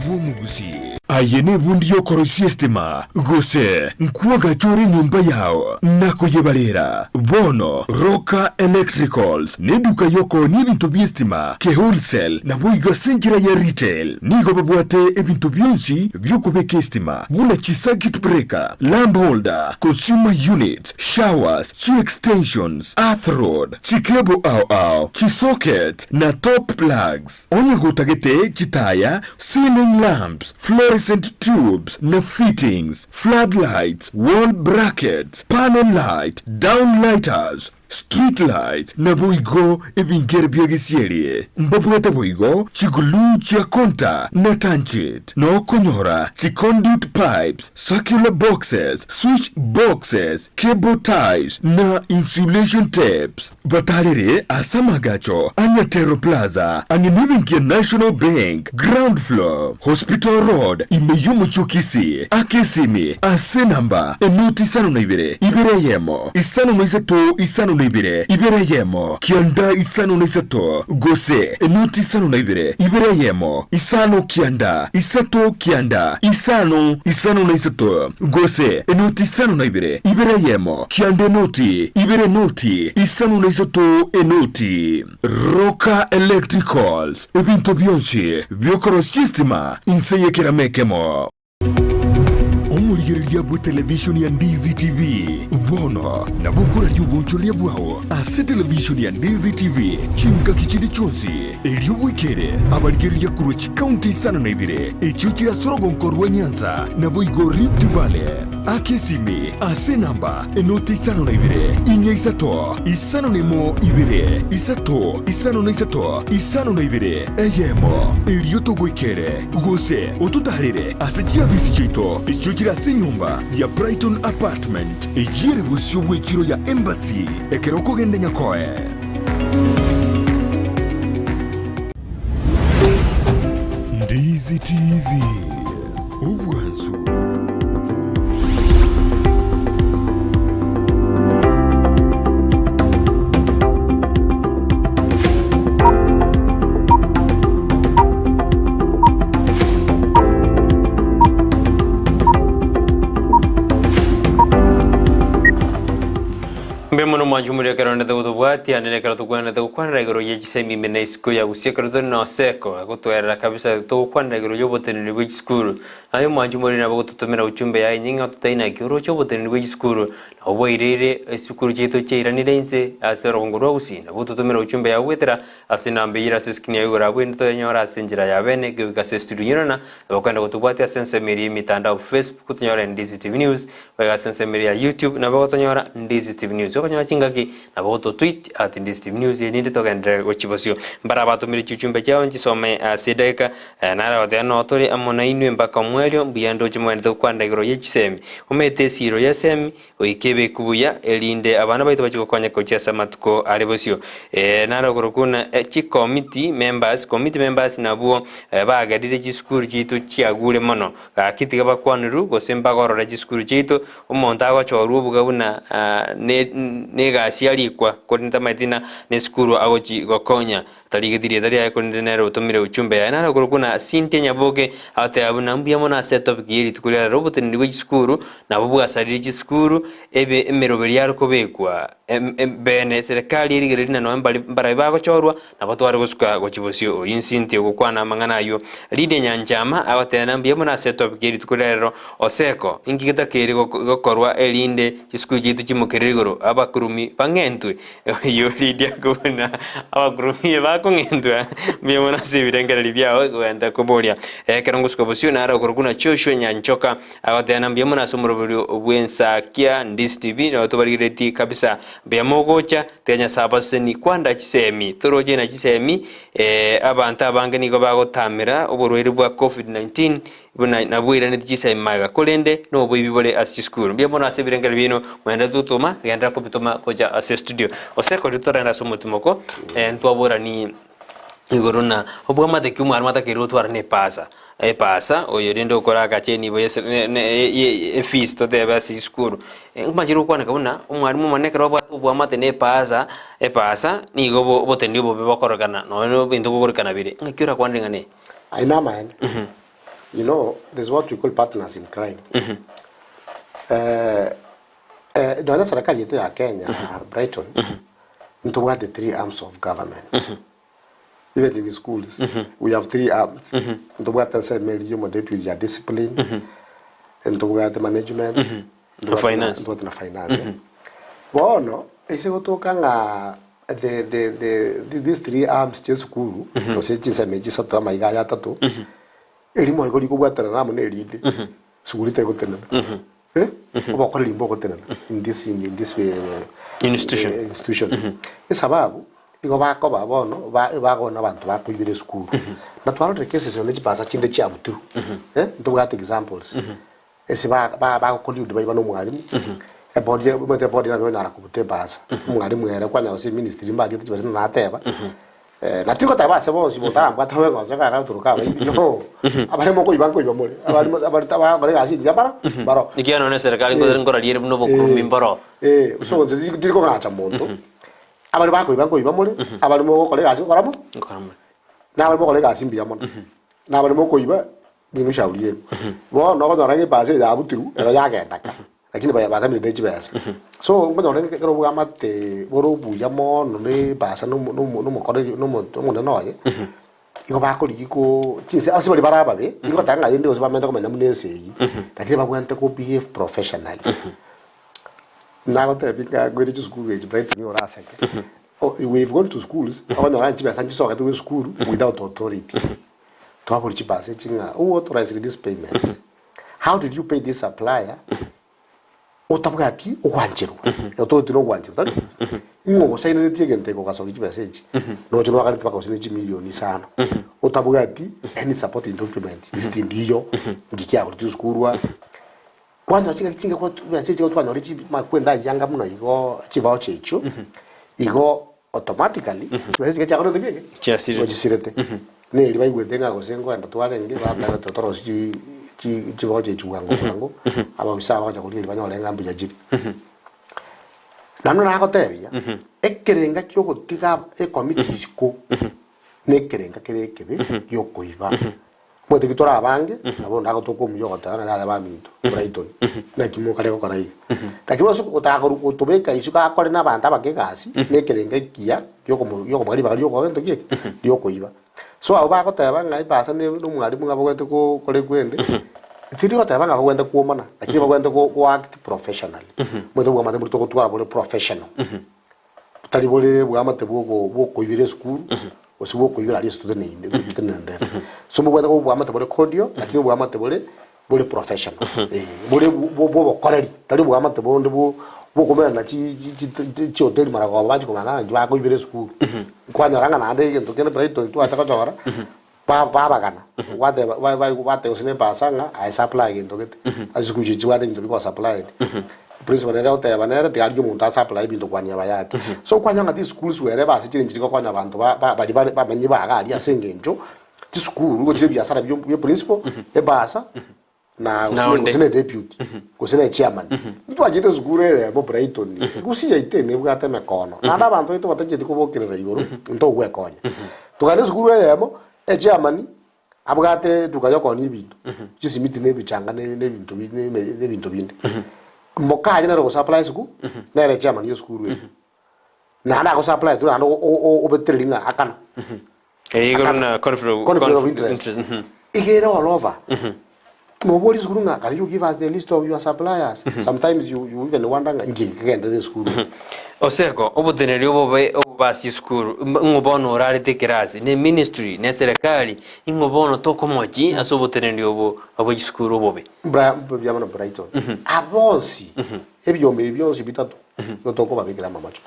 bw'omogusi. Aye nebundi y'okoroisia esitima, gose nkwagacha ore enyomba yao na koyebarera. Bono Roka Electricals neduka y'okoonia ebinto bi'esitima ke wholesale naboigo ase enchera ya retail. Nigo babwate ebinto bionsi bi'okobeka esitima buna chi circuit breaker, lamp holder, consumer units, showers, chi extensions, earth rod, chi cable ao ao, chi socket na top plugs. Onye gotagete chitaya, ceiling lamps, fluorescent tubes na fittings, flood lights, wall brackets, panel light, down lighters, street lights, naboigo ebingere bia gesieri. Mbabwate boigo chiglue chia konta na tanchit, na okonyora chiconduit pipes, circular boxes, switch boxes, cable ties, na insulation tapes. Batarere ase amagacho a Nyatero Plaza, ang'e nebenki ya National Bank, ground floor, Hospital Road, ime y'omochie o Kisii. Aka esimi ase enamba enoti isano na ibere, ibere eyemo, isano na isato, isano na ibere, ibere eyemo, kianda isano na isato, gose enoti isano na ibere, ibere eyemo, isano kianda, isato kianda, isano, isano na isato, gose enoti isano na ibere, ibere eyemo, Kianda enoti, ibere enoti, isano na isato enoti. Roka Electricals, ebinto bionsi biokorosia estima inse y'ekerama ekemo. Omorigereria bw'etelevishoni ya Ndizi TV bono nabo okoraria obonchoreria bwao ase etelevishoni ya Ndizi TV chingaki chinde chionsi, erio bwekere abarigereria korwa chikaunti isano na ibere echio chire ase orogonko rwa Nyanza naboigo Rift Valley. Aka esimi ase enamba enoti isano na ibere, inya isato, isano na emo ibere, isato, isano na isato, isano na ibere, eyemo, erio togoikere, gose ototaarere ase chiabisi chiaito echio chire ase enyomba ya Brighton Apartment, eyio ere bosio bw'echiro ya Embassy, ekero okogenda Nyakoe. Ndizi TV, obwansu bw'omogusii. Mbuya mono mwanche omoria ekero ndete gotobwatia naende ekero tokwenerete gokwanera igoro ye chisemi ime na isiko ya gusii ekero tore na Oseko agotwerera kabisa togokwanera igoro y'oboteneneri bwe chisukuru. Naye omwanche omoria nabo ogototomera uchumbe yaye enyinga ototebie naki oroche oboteneneri bwe chisukuru nabo bwaireire esukuru chiaito chiairanire inse ase orogongo rwa gusii nabo ototomera uchumbe yago goetera ase enamba eyio ere ase escreen yago igoro abwo ende toyenyore ase enchera ya bene kegoika ase estudio nyerona nabo okogenda gotobwatia ase ensemo eria y'emitandao Facebook tonyore Ndizi TV News Boigo ase ensemo eria ya YouTube nabo ogotonyora Ndizi TV News. Okonyora chingaki nabo ogototweet at Ndizi TV News erinde togenderere gochia bosio. Mbare abatomire chiuchumbe chiabo nchisome ase edageka nare goteba noo tore amo nainwe mpaka omoerio mbuya ndoche mogenderete gokwana igoro ye chisemi. Omete esiiro y'esemi goika ebekwe buya erinde abana baito bachie gokonyeka gochia ase amatuko are bosio. Nare okorokwa buna chikomiti members, committee members nabwo bagerire chisukuru chiaito chiagure mono. Gaki tiga bakwanerwe gose mbagorore chisukuru chiaito, omonto agochorwa obuga buna negasi arikwa, korende tamaeti ng'a nesukuru agochi gokonya. Tarigeti rieta riaye korende nere otomire uchumbe yaye. Nare okorokwa buna Cynthia Nyaboke agoteba buna mbuya mono ase etopic ye rituko ria rero oboteneneri bwe chisukuru nabo bwasarire chisukuru ebe emeroberi yare kobekwa bene serikali erigererie na nonya mbare mbarabi bagochorwa Nabo tware gosuka gochia bosio oyio Cynthia ogokwana amang'ana ayio. Lydia Nyanchama agoteba mbuya mono ase etopic ye rituko ria rero Oseko, inki getakeire gokorwa erinde chisukuru chiaito chimokerere igoro abakurumi bang'entwe? Oyio Lydia akobuna abakurumi bakong'entwa mbuya mono ase ebirengererio biao kogenda koboria. Ekero ngosuka bosio nare okorokwa na Joshua Nyanchoka agoteba mbuya mono ase omoroberio bw'ensakia Ndisi TV nabo tobarigereretie kabisa mbuya mogocha Tiga Nyasae abasesenie kwanda chisemi. Toroche na chisemi, abanto abange nigo bagotamera oborwaire bwa Covid-19. Buna nabweiraneti chisemi magega, korende noboibi bore ase chisukuru. Mbuya mono ase ebirengererio biaino mwenderete gotoma, genderera kobitoma gocha ase estudio. Gose kori torende ase omotimoko, ntwaborani igoro na obwamate ki omwarimu atakeire gotwara na epasa. Epasa, oyo rende okora agache enibo yese ne ne ye efees totebe ase chisukuru. Nkomachire gokwaneka buna, omwarimu omonene ekero obwate obwamate na epasa, epasa nigo obo oboteneneri obobe bokorekana nonya na ebinto gokorekana bire. Ng'aki orakwane ring'ana eri? Aye namaene. You know, there's what we call partners in crime. Eh, eh, nonya serikali yetu ya Kenya, Brighton, ntobwate three arms of government. Even in schools, we have three arms. Ntobwate ensemo eria yomo deputy ya discipline, ntobwate management, ntobwate Finance. ntobwate na finance. Bono, ase gotoka ng'a the, the, the, the, these three arms chia esukuru, gose chinsemo echi isato amaiga aya atato, erimo igo rikobwatanana amo na erinde, sukuru tegotenena. Eh? Obokoreri mbogotenena in this, in, in this eh, Institution. eh, institution. Esababu, igo bakoba bono, ba- bagona abanto bakoibera esukuru. Na twarorire cases nonye chibasa chinde chiabutirwe. Eh, ntobwate examples. Ase bagocollude baiba na omwalimu, ebodi omanyete ebodi nabo ekonyara kobuta ebasa, omwalimu ere kwanyora gose eministry mbariete chibesa buna nateba, na tigoteba ase bonsi monto arambwate abe gose kare gotoroka abairi no, abare mokoiba nkoiba more, abarimo abare bagokora egasi engiya mbaro mbaro. Ekiagera nonye eserekari nko nkoraria ere buna obokurumi mboro. So tiri tiri kong'acha monto, abare bakoiba nkoiba more, abare mogokora egasi nkokora mo, Nkokora more. na abare mogokora egasi mbuya mono, na abare mokoiba Nigo shauri ere. Bono okonyora ng'a ebasi eye yabutirwe, ero yagenda ka, lakini baye batamire ne chibesa. So okonyora ng'a ekero obwamate bore obuya mono na ebasa na omo- na omo- na omokoreri na omonto omonene oye, igo bakorigia koo chinse ase baria bare ababe, igo batanga ng'a rende gose bamenyete komenya buna ense eywo, lakini babwenerete ko behave professionally. Nagotebia ng'a nkoire chisukuru echi Brighton oraseke, o we've gone to schools, okonyora ng'a chibesa nchisogetwe esukuru without authority. Twabori chibasa echi ng'a who authorized this payment? How did you pay this supplier otabwati ogwancherwa? Authority na ogwancherwa tari? Ing'o ogosaineretie egento eke ogasokia chibesa echi? Noche noakanete mpaka gose ne chimilioni isano. Otabwati any supporting document, list ndiyo, nki kiagoretwe esukuru aa. Kwanyora chingaki chinge kwa chibesa echi twanyora chi makwenda ayanga buna igo chivoucher echio, igo automatically chibesa chiria chiakorete ki eke? Chiasirete. Chisirete. Neri baigwete ng'a gose nkoenda twarenge bateba totorosie chi chi chivoucher echi bwango bwango, ababisa aba bagocha korigereria banyore ng'a mbuya chire. Naende nagotebia, ekerenga kiogotiga ecommittee isiko, na ekerenga kere ekebe giokoiba. Omanyete ki tore abange, nabo onde agotoka omuya ogoteba ng'a yaya baminto, Brighton, naki mokare gokora iga. Lakini ase gotaka koru gotobeka isiko akore na abanto abake egasi, na ekerengo ekiya giokomo giokomoa ribaga riokogora gento ki eke? Riokoiba. So abwo bagoteba ng'a ebasa ne na omwalimu ng'a abagwete ko korekwa ende, tiri goteba ng'a abagwente kwomana, lakini bagwente go go act professionally. Omanyete obwamate mbori togotwara bore professional. Tari bore bw'amate bw'ogo bw'okoibera esukuru, gose bw'okoibera aria ase toteneine totenenderete. So mbobwate koba obwamate bore cordial, lakini obwamate bore bore professional, eh, bore bwo bwobokoreri, tari obwamate bonde bwo bwokomerana chi chi chi chihoteli maragoba bachia komanya ng'a inki bakoibera esukuru. Kwanyora ng'a naende egento kende Brighton twacha gochora, ba babagana, gwateba ba ba bateba gose na ebasa ng'a aye supply gento gete, ase chisukuru chiria chibwate ebinto biko supplied. Principal nere agoteba nere tiga arigie omonto a supply ebinto kwa niaba yake. So kwanyora ng'a chisukuru swere ebasa chire nchiri gokonya abanto ba ba baria bare bamenyi ba iga aria ase eng'encho, chisukuru igo chire ebiasara bio bia principal, ebasa. na Na onde. gose ne deputy gose ne chairman ntwachete esukuru eyemo Brighton gose yaito ene ebwate emekono naende abanto baito batacheti kobokerera igoro ntogwekonya tokagenda esukuru eyemo echairman abwate eduka yokonia ebinto chisimiti na ebichanga na na ebinto bi na eme na ebinto binde mokaye nere ogosupply esukuru nere chairman ya esukuru eywo naende agosupply tu naende o- o- obetereri ng'a akana Eh, igoro na conflict of, Conflict of conflict interest. interest. mhm. Iga ere all over. Nobori esukuru ng'a can you give us the list of your suppliers? Sometimes you, you even wonder ng'a nki kegenderete esukuru. Oseko, oboteneneri obobe obobe ase esukuru, ng'o bono orarete ekerasi, ne ministry, ne serikali, ing'o bono tokomochi ase oboteneneri obo bwe chisukuru obobe. Bra mbuya mono Brighton. Abonsi ebiombe ebi bionsi bitato nigo tokobabekera amamacho.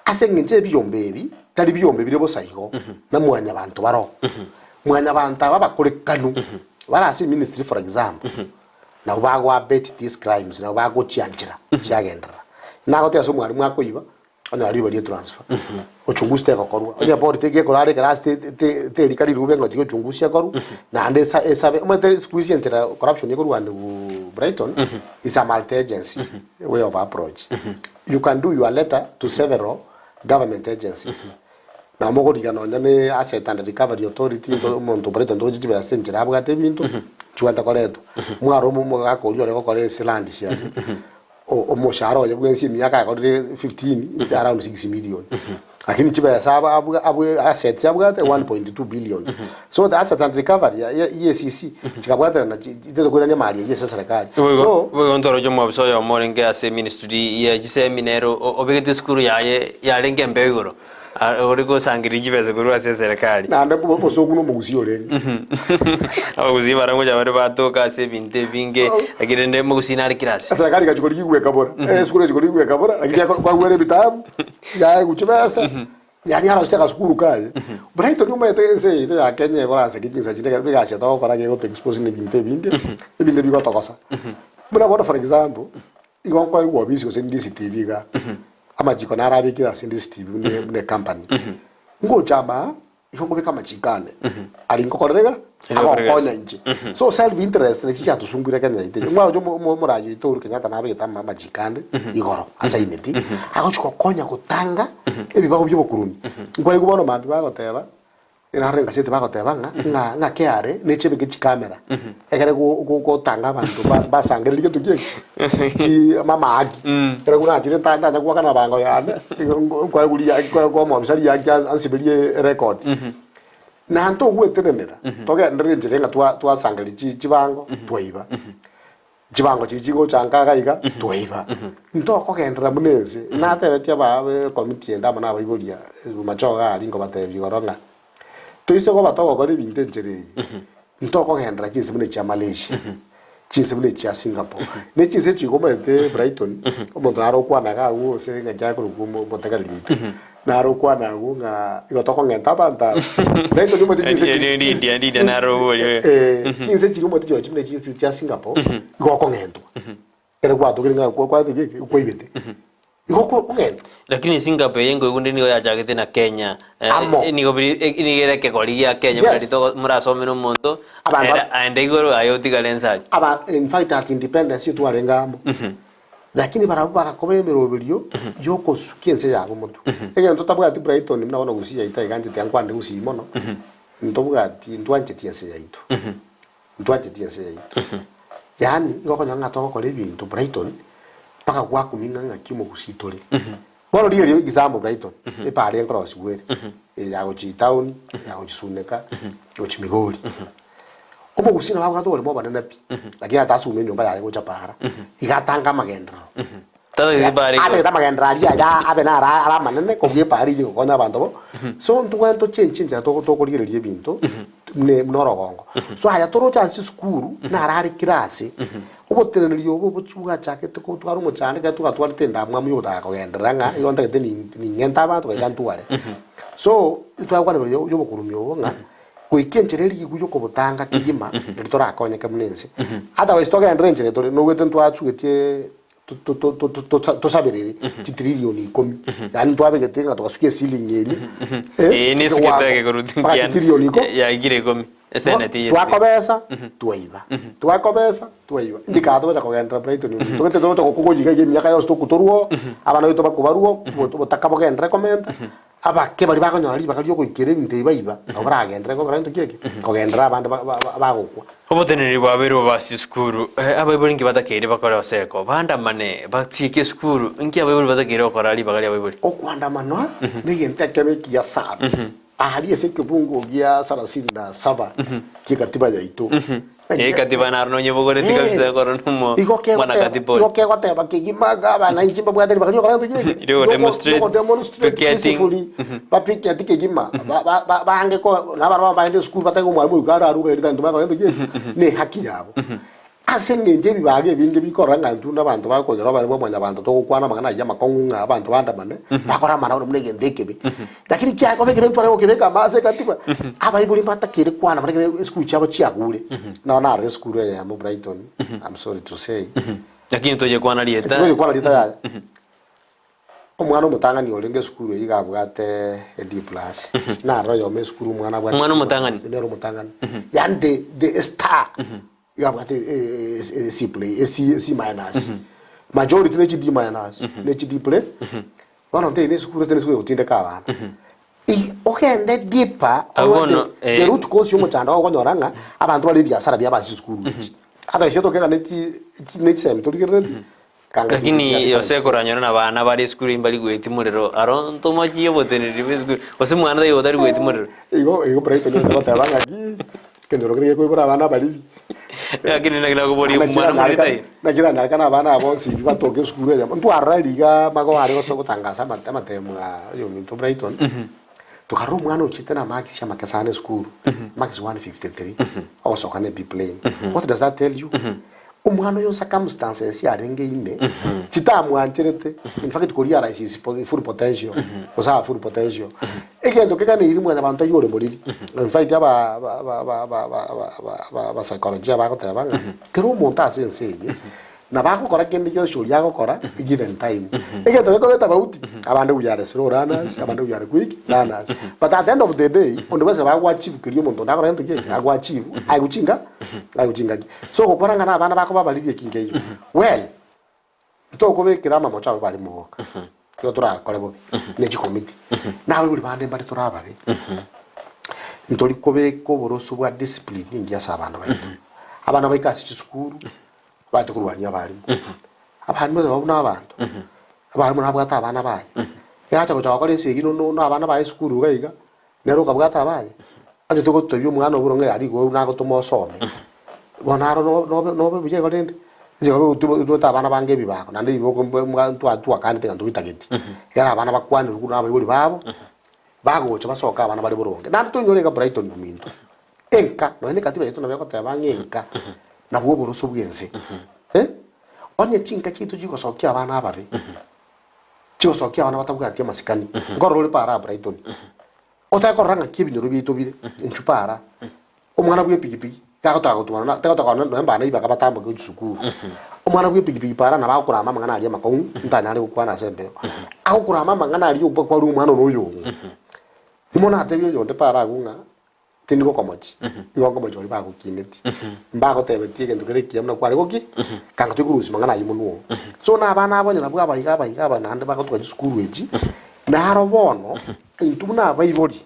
Ase engencho y'ebiombe ebi tari biombe bire bosa igo, na mwanyabanto baroo. Mwanyabanto aba abakorekanu, Bare ase eministry for example, nabo bago abet these crimes, nabo bagochianchera chiagenderera. Nagotebi ase omwalimu akoiba, onyora riroba rie transfer, uchunguzi tegokorwa, onye bori tegekorara ekerasi te- te- terika rirube ng'a tiga uchunguzi ekorwe, naende esa esabe omanyete siku hizi enchera corruption ekorwaniwu Brighton, is a multi agency way of approach. You can do your letter to several government agencies. Nabo mogoriga nonya ne Asset and Recovery Authority, into omonto Brighton togochia chibesa ase enchera abwate ebinto, chigwenta koretwa. Mwaro omo omogaka oria ore gokora ase land chiaye, o- omoshahara oye bwensi emiaka akorire 15 is around 6 million. Lakini chibesa aba abwa abwe assets abwate 1.2 billion. So the Asset and Recovery ya ya EACC chikabwaterana chi chitete koirania amari ayio ase eserekari. Boigo So boigo ntoroche omwabisa oyomo orenge ase ministry ya chisemi nere o- obegete esukuru yaye yarenge embeo igoro. Ore gosangereria chibesa korwa ase eserekari. Naende obosoku na omogusii orenge. Abagusii barangocha bare batoka ase ebinto ebinge, lakini rende omogusii nare kera ase. Eserekari egachia korigia gwekabora, esukuru egachia korigia gwekabora, lakini kwagwera ebitabu, yaegwa chibesa, yaani arosete agasukuru kaye. Brighton omanyete ense yaito ya Kenya ekoransa ki chinsa chinde ekero egasi eye togokora gegoto expose na ebinto ebinge, ebinto bigotogosa. Buna bono for example, Igo nkoigwa obisi gose DCTV iga, amachiko naro abekire ase DCTV buna buna ecompany. Ngocha aba aa, igo nkobeka amachiko ane, aria nkokorera iga, agonkonya inche. So self interest nachi chiatosunguire Kenya yaito eye. Mwaroche omo omo omoraia oito Uhuru Kenyatta nabegete ama amachiko ande igoro asaineti, agochi gokonya gotanga ebibago bia obokurumi. Nkwaigwa bono mambia bagoteba. Naro engaseti bagoteba ng'a ng'a ng'a KRA nechebeke chikamera ekere go- go- gotanga abanto ba- basangererie gento ki eki chi amaaki ekere buna nachire nta ntanya goakana bango yane igo ngo nkoegwa riaki nkoegwa omobisa riaki ansiberie erecord. Naende togwetenenera togenderere enchera ng'a twa twasangereria chi chibango twaiba. Chibango chiria chigocha nka iga iga twaiba. Ntokogenderera buna ense. Natebetie aba ecommittee ende amo nabaibori machoge aria nkobatebia igoro ng'a toise koba togokora ebinto enchera eye, ntokogenderera chinse buna echia Malaysia, chinse buna echia Singapore, ne chinse echi igo omanyete Brighton, omonto nare okwana iga agwo gose ng'aki akorokwa omo omotegereri oito, nare okwana agwo ng'a igo tokong'enta abanto aba. Brighton omanyete chinse Erio chiri Lydia, Lydia nare oboria oyo. Eh, chinse chiria omanyete chirochio buna chinse chia Singapore, igo okong'entwa. Ekero gwatokire ng'a kwa- kwatokire ki, kwaibete, igo oko okong'entwa. Lakini Singapore eye nkoigwa nigo yachagete na Kenya. Eh, Amo. nigo biri eh, nigo ere ekegori gia Kenya buna Yes. ritogo morasomere omonto Abanto aende aende igoro aye otigare ensari. Aba in fact at independence twarenge amo. Lakini barabwo bagakoba emeroberio y'okosukia ense yabo motwe. Egento tabwati Brighton buna bono Gusii yaito aiga inche tiankwanire Gusii mono, ntobwati ntwancheti ense yaito, ntwancheti ense yaito. Yaani igo okonyora ng'a togokora ebinto Brighton mpaka gwakumia ng'a ng'aki omogusii tore. Bono rigereria example Brighton, epara enkorosigwa ere, eye ya gochia etown, ya gochia Suneka, gochia Migori. Omogusii nabo abwate oboremo obonene pi, lakini atasume enyomba yaye gocha paara, iga atange amagenderero. Tatagete paara igoro. Atagete amagenderero aria aya abe nara are amanene kobua epaara eyio egokonya abanto bo. So ntobwenerete tochenchie enchera togo tokorigereria ebinto buna buna orogongo. So aya toroche ase chisukuru naro are kera ase, oboteneneri obo obochie bwachakete kotwara omochando ekero twatwarete endamwamu ya ogotaka kogenderera ng'a igo ntagete nin ning'ente abanto goika ntware. So, ntwakwana igoro ya obokurumi obo ng'a. Goika enchera eria rigwe y'okobotanga kegima, erio torakonyeke buna ense. Otherwise togenderere enchera etore, nogwete ntwatsugetie tosaberere chitrilioni ikomi. Yaani ntwabegete ng'a togasukia eceiling eria, Eye nesugete ekewango, egekoruti mpaka nkiana chitrilioni iko. yaikire ikomi eseneti eye Twakobesa twaiba, twakobesa twaiba. Ndikaba togocha kogenderera Brighton ominto, togete togocha gokogoyia iga emiaka yonsi tokotorwa oo, abana baito bakobarwa oo, obotaka bogenderere komenta. Abake baria bakonyora ribaga ri'ogoikera ebinto ebi baiba, nabo baragenderere gokora gento ki eke? Kogenderera abande ba- ba- ba- bagokwa. Oboteneneri bwabeire obo ase esukuru, abaibori inki batakeire bakore oseko? Baandamane, bachiike esukuru, inki abaibori batakeire gokora ribaga ri'abaibori? Okoandamanwa negento ekebe ekiya sana. Aria ase ekebungo gia sarasini na saba ki'ekatiba yaito. Ekatiba naro nonyebogoreti kabisa ekero nomo Igo kegoteba mwana katiba igo oyo. kegoteba kegima ng'a abananchi mbabwate ribaga ri'ogokora gento ki eke? Ri'ogo demonstrate, Ri'ogo-demonstrate picketing. peacefully, bapiketi kegima, ba- ba- ba- baange ko na abana babo baende esukuru batebe omwalimu oyo iga araruga ere tari ntobakora gento ki eke? Ne ehaki yabo. Ase engencho ebibaga ebinge bikorora ng'a intwe buna abanto bakonyora obare bwa mwanyabanto togokwana amang'ana ayio amakong'u ng'a abanto bandamane, bakore amarauno buna egento ekebe. Lakini kiaye koba ekebe ntware gokebeka amo ase ekatiba, abaibori mbatakeire kwana bare ekero esukuru chiabo chiagure. Nabo narora esukuru eyemo Brighton, I'm sorry to say, Lakini toyekwana rieta. Toyekwana rieta yaya. Omwana omotang'ani orenge esukuru eyio iga abwate e D plus, narora oyomo esukuru omwana abwate Omwana C omotang'ani? minus, nere omotang'ani. Yaani the the star iga abwate e C play e C C minus. Majority ne chi D minus, ne chi D play. Bono nteiyo ne esukuru ase ne esukuru egotindeka abana. I ogende deeper Abwo orwete bono, the eh. root cause y'omochando okonyora ng'a abanto bare ebiasara biabo ase chisukuru echi. Ata ase tokega ne chi ne chisemi torigerereti, kanga Lakini Yose koranyore na abana bare esukuru mbari goetia morero aro ntomochie oboteneneri bwa esukuru gose mwana taiyo otari goetia morero. Igo igo Brighton nigo togoteba ng'aki ekenyoro keria gekoibora abana abariri. Lakini naki nakoboria Naki mwana moriri eranyarekane taiyo. naki eranyarekane abana aba bonsi pi batoke esukuru eyemo. Ntwarora riga mago are gose gotangasa amate amatemo aa oyominto Brighton, tokarora omwana ochete na marks amake sana esukuru, marks 153, ogosoka na e B plain. What does that tell you? Omwana oyo circumstances arenge ime, chitamwancherete, in fact ko realize his full potential, gose our full potential. Egento keganeiri mwanyabanto aywo ore moriri, in fact aba ba ba ba ba ba ba ba ba abasaikolojia bagoteba ng'a, kera omonto ase ense eye, nabo agokora kende gionsi oria agokora, given time. Egento gekoreta tofauti, abande we are slow learners, abande we are quick learners. But at the end of the day, onde bwensi nabo ago achieve keria omonto onde agokora gento ki? Ago achieve, aye gochinga, aye gochingaki. So ogokora ng'a nabana bakoba abariri eki nkeiyo. Well, ntokobekera amamocho abwo bare mogoka, igo torakore bobe, ne chikomiti. Na abaibori bande mbare tore ababe, ntori kobeka oboroso bwa discipline engiya ase abana baito. Abana baito ase chisukuru, baete korwania abalimu. Abalimu nabo buna abanto, abalimu nabwate abana baye, yacha gocha gokora esegi no no na abana baye esukuru iga iga, Nere okabwata abaye, onye togotebia omwana oboro ng'a aria igo nagotoma osome, bono aro no- nobe nobe buya igo rende, inche igo ntwete abana bange ebibago, naende ebibago mbe mbwa ntwa twakanete ng'a ntobitageti. Ekero abana bakwanire korwa abaibori babo, bagocha basoke abana bare boronge. Naende toinyore iga Brighton ominto, enka, nonye na ekatiba yaito nabo egoteba ng'a enka, nabwo oboroso bwa ense, eh. Onye chinka chiaito chigosokia abana ababe, Chigosokia abana batabwati amasikani. Nkorora ore para Brighton. Otake korora ng'aki ebinyoro biaito bire, inchu para. Omwana bwe epigipigi, gagotaka gotwana na tagotaka nonya nonya mbana ibaka batamboke gochia sukuru. Omwana bwe epigipigi para nabo agokorama amang'ana aria amakong'u, ntanyare gokwana ase embeo. Agokorama amang'ana aria okwa kwarwa omwana one oyong'u. Rimo natebia oyonde para agwo ng'a. Tindi gokomochia, nigo nkomochia baria bagokinetie, mbagotebetie egento kere ekiya buna kware goki, kanga toikorusia mang'ana ayio monwe oo. So na abana aba onye nabwo abaiga abaiga aba naende bagotuka chisukuru echi, naro bono, intwe buna abaibori,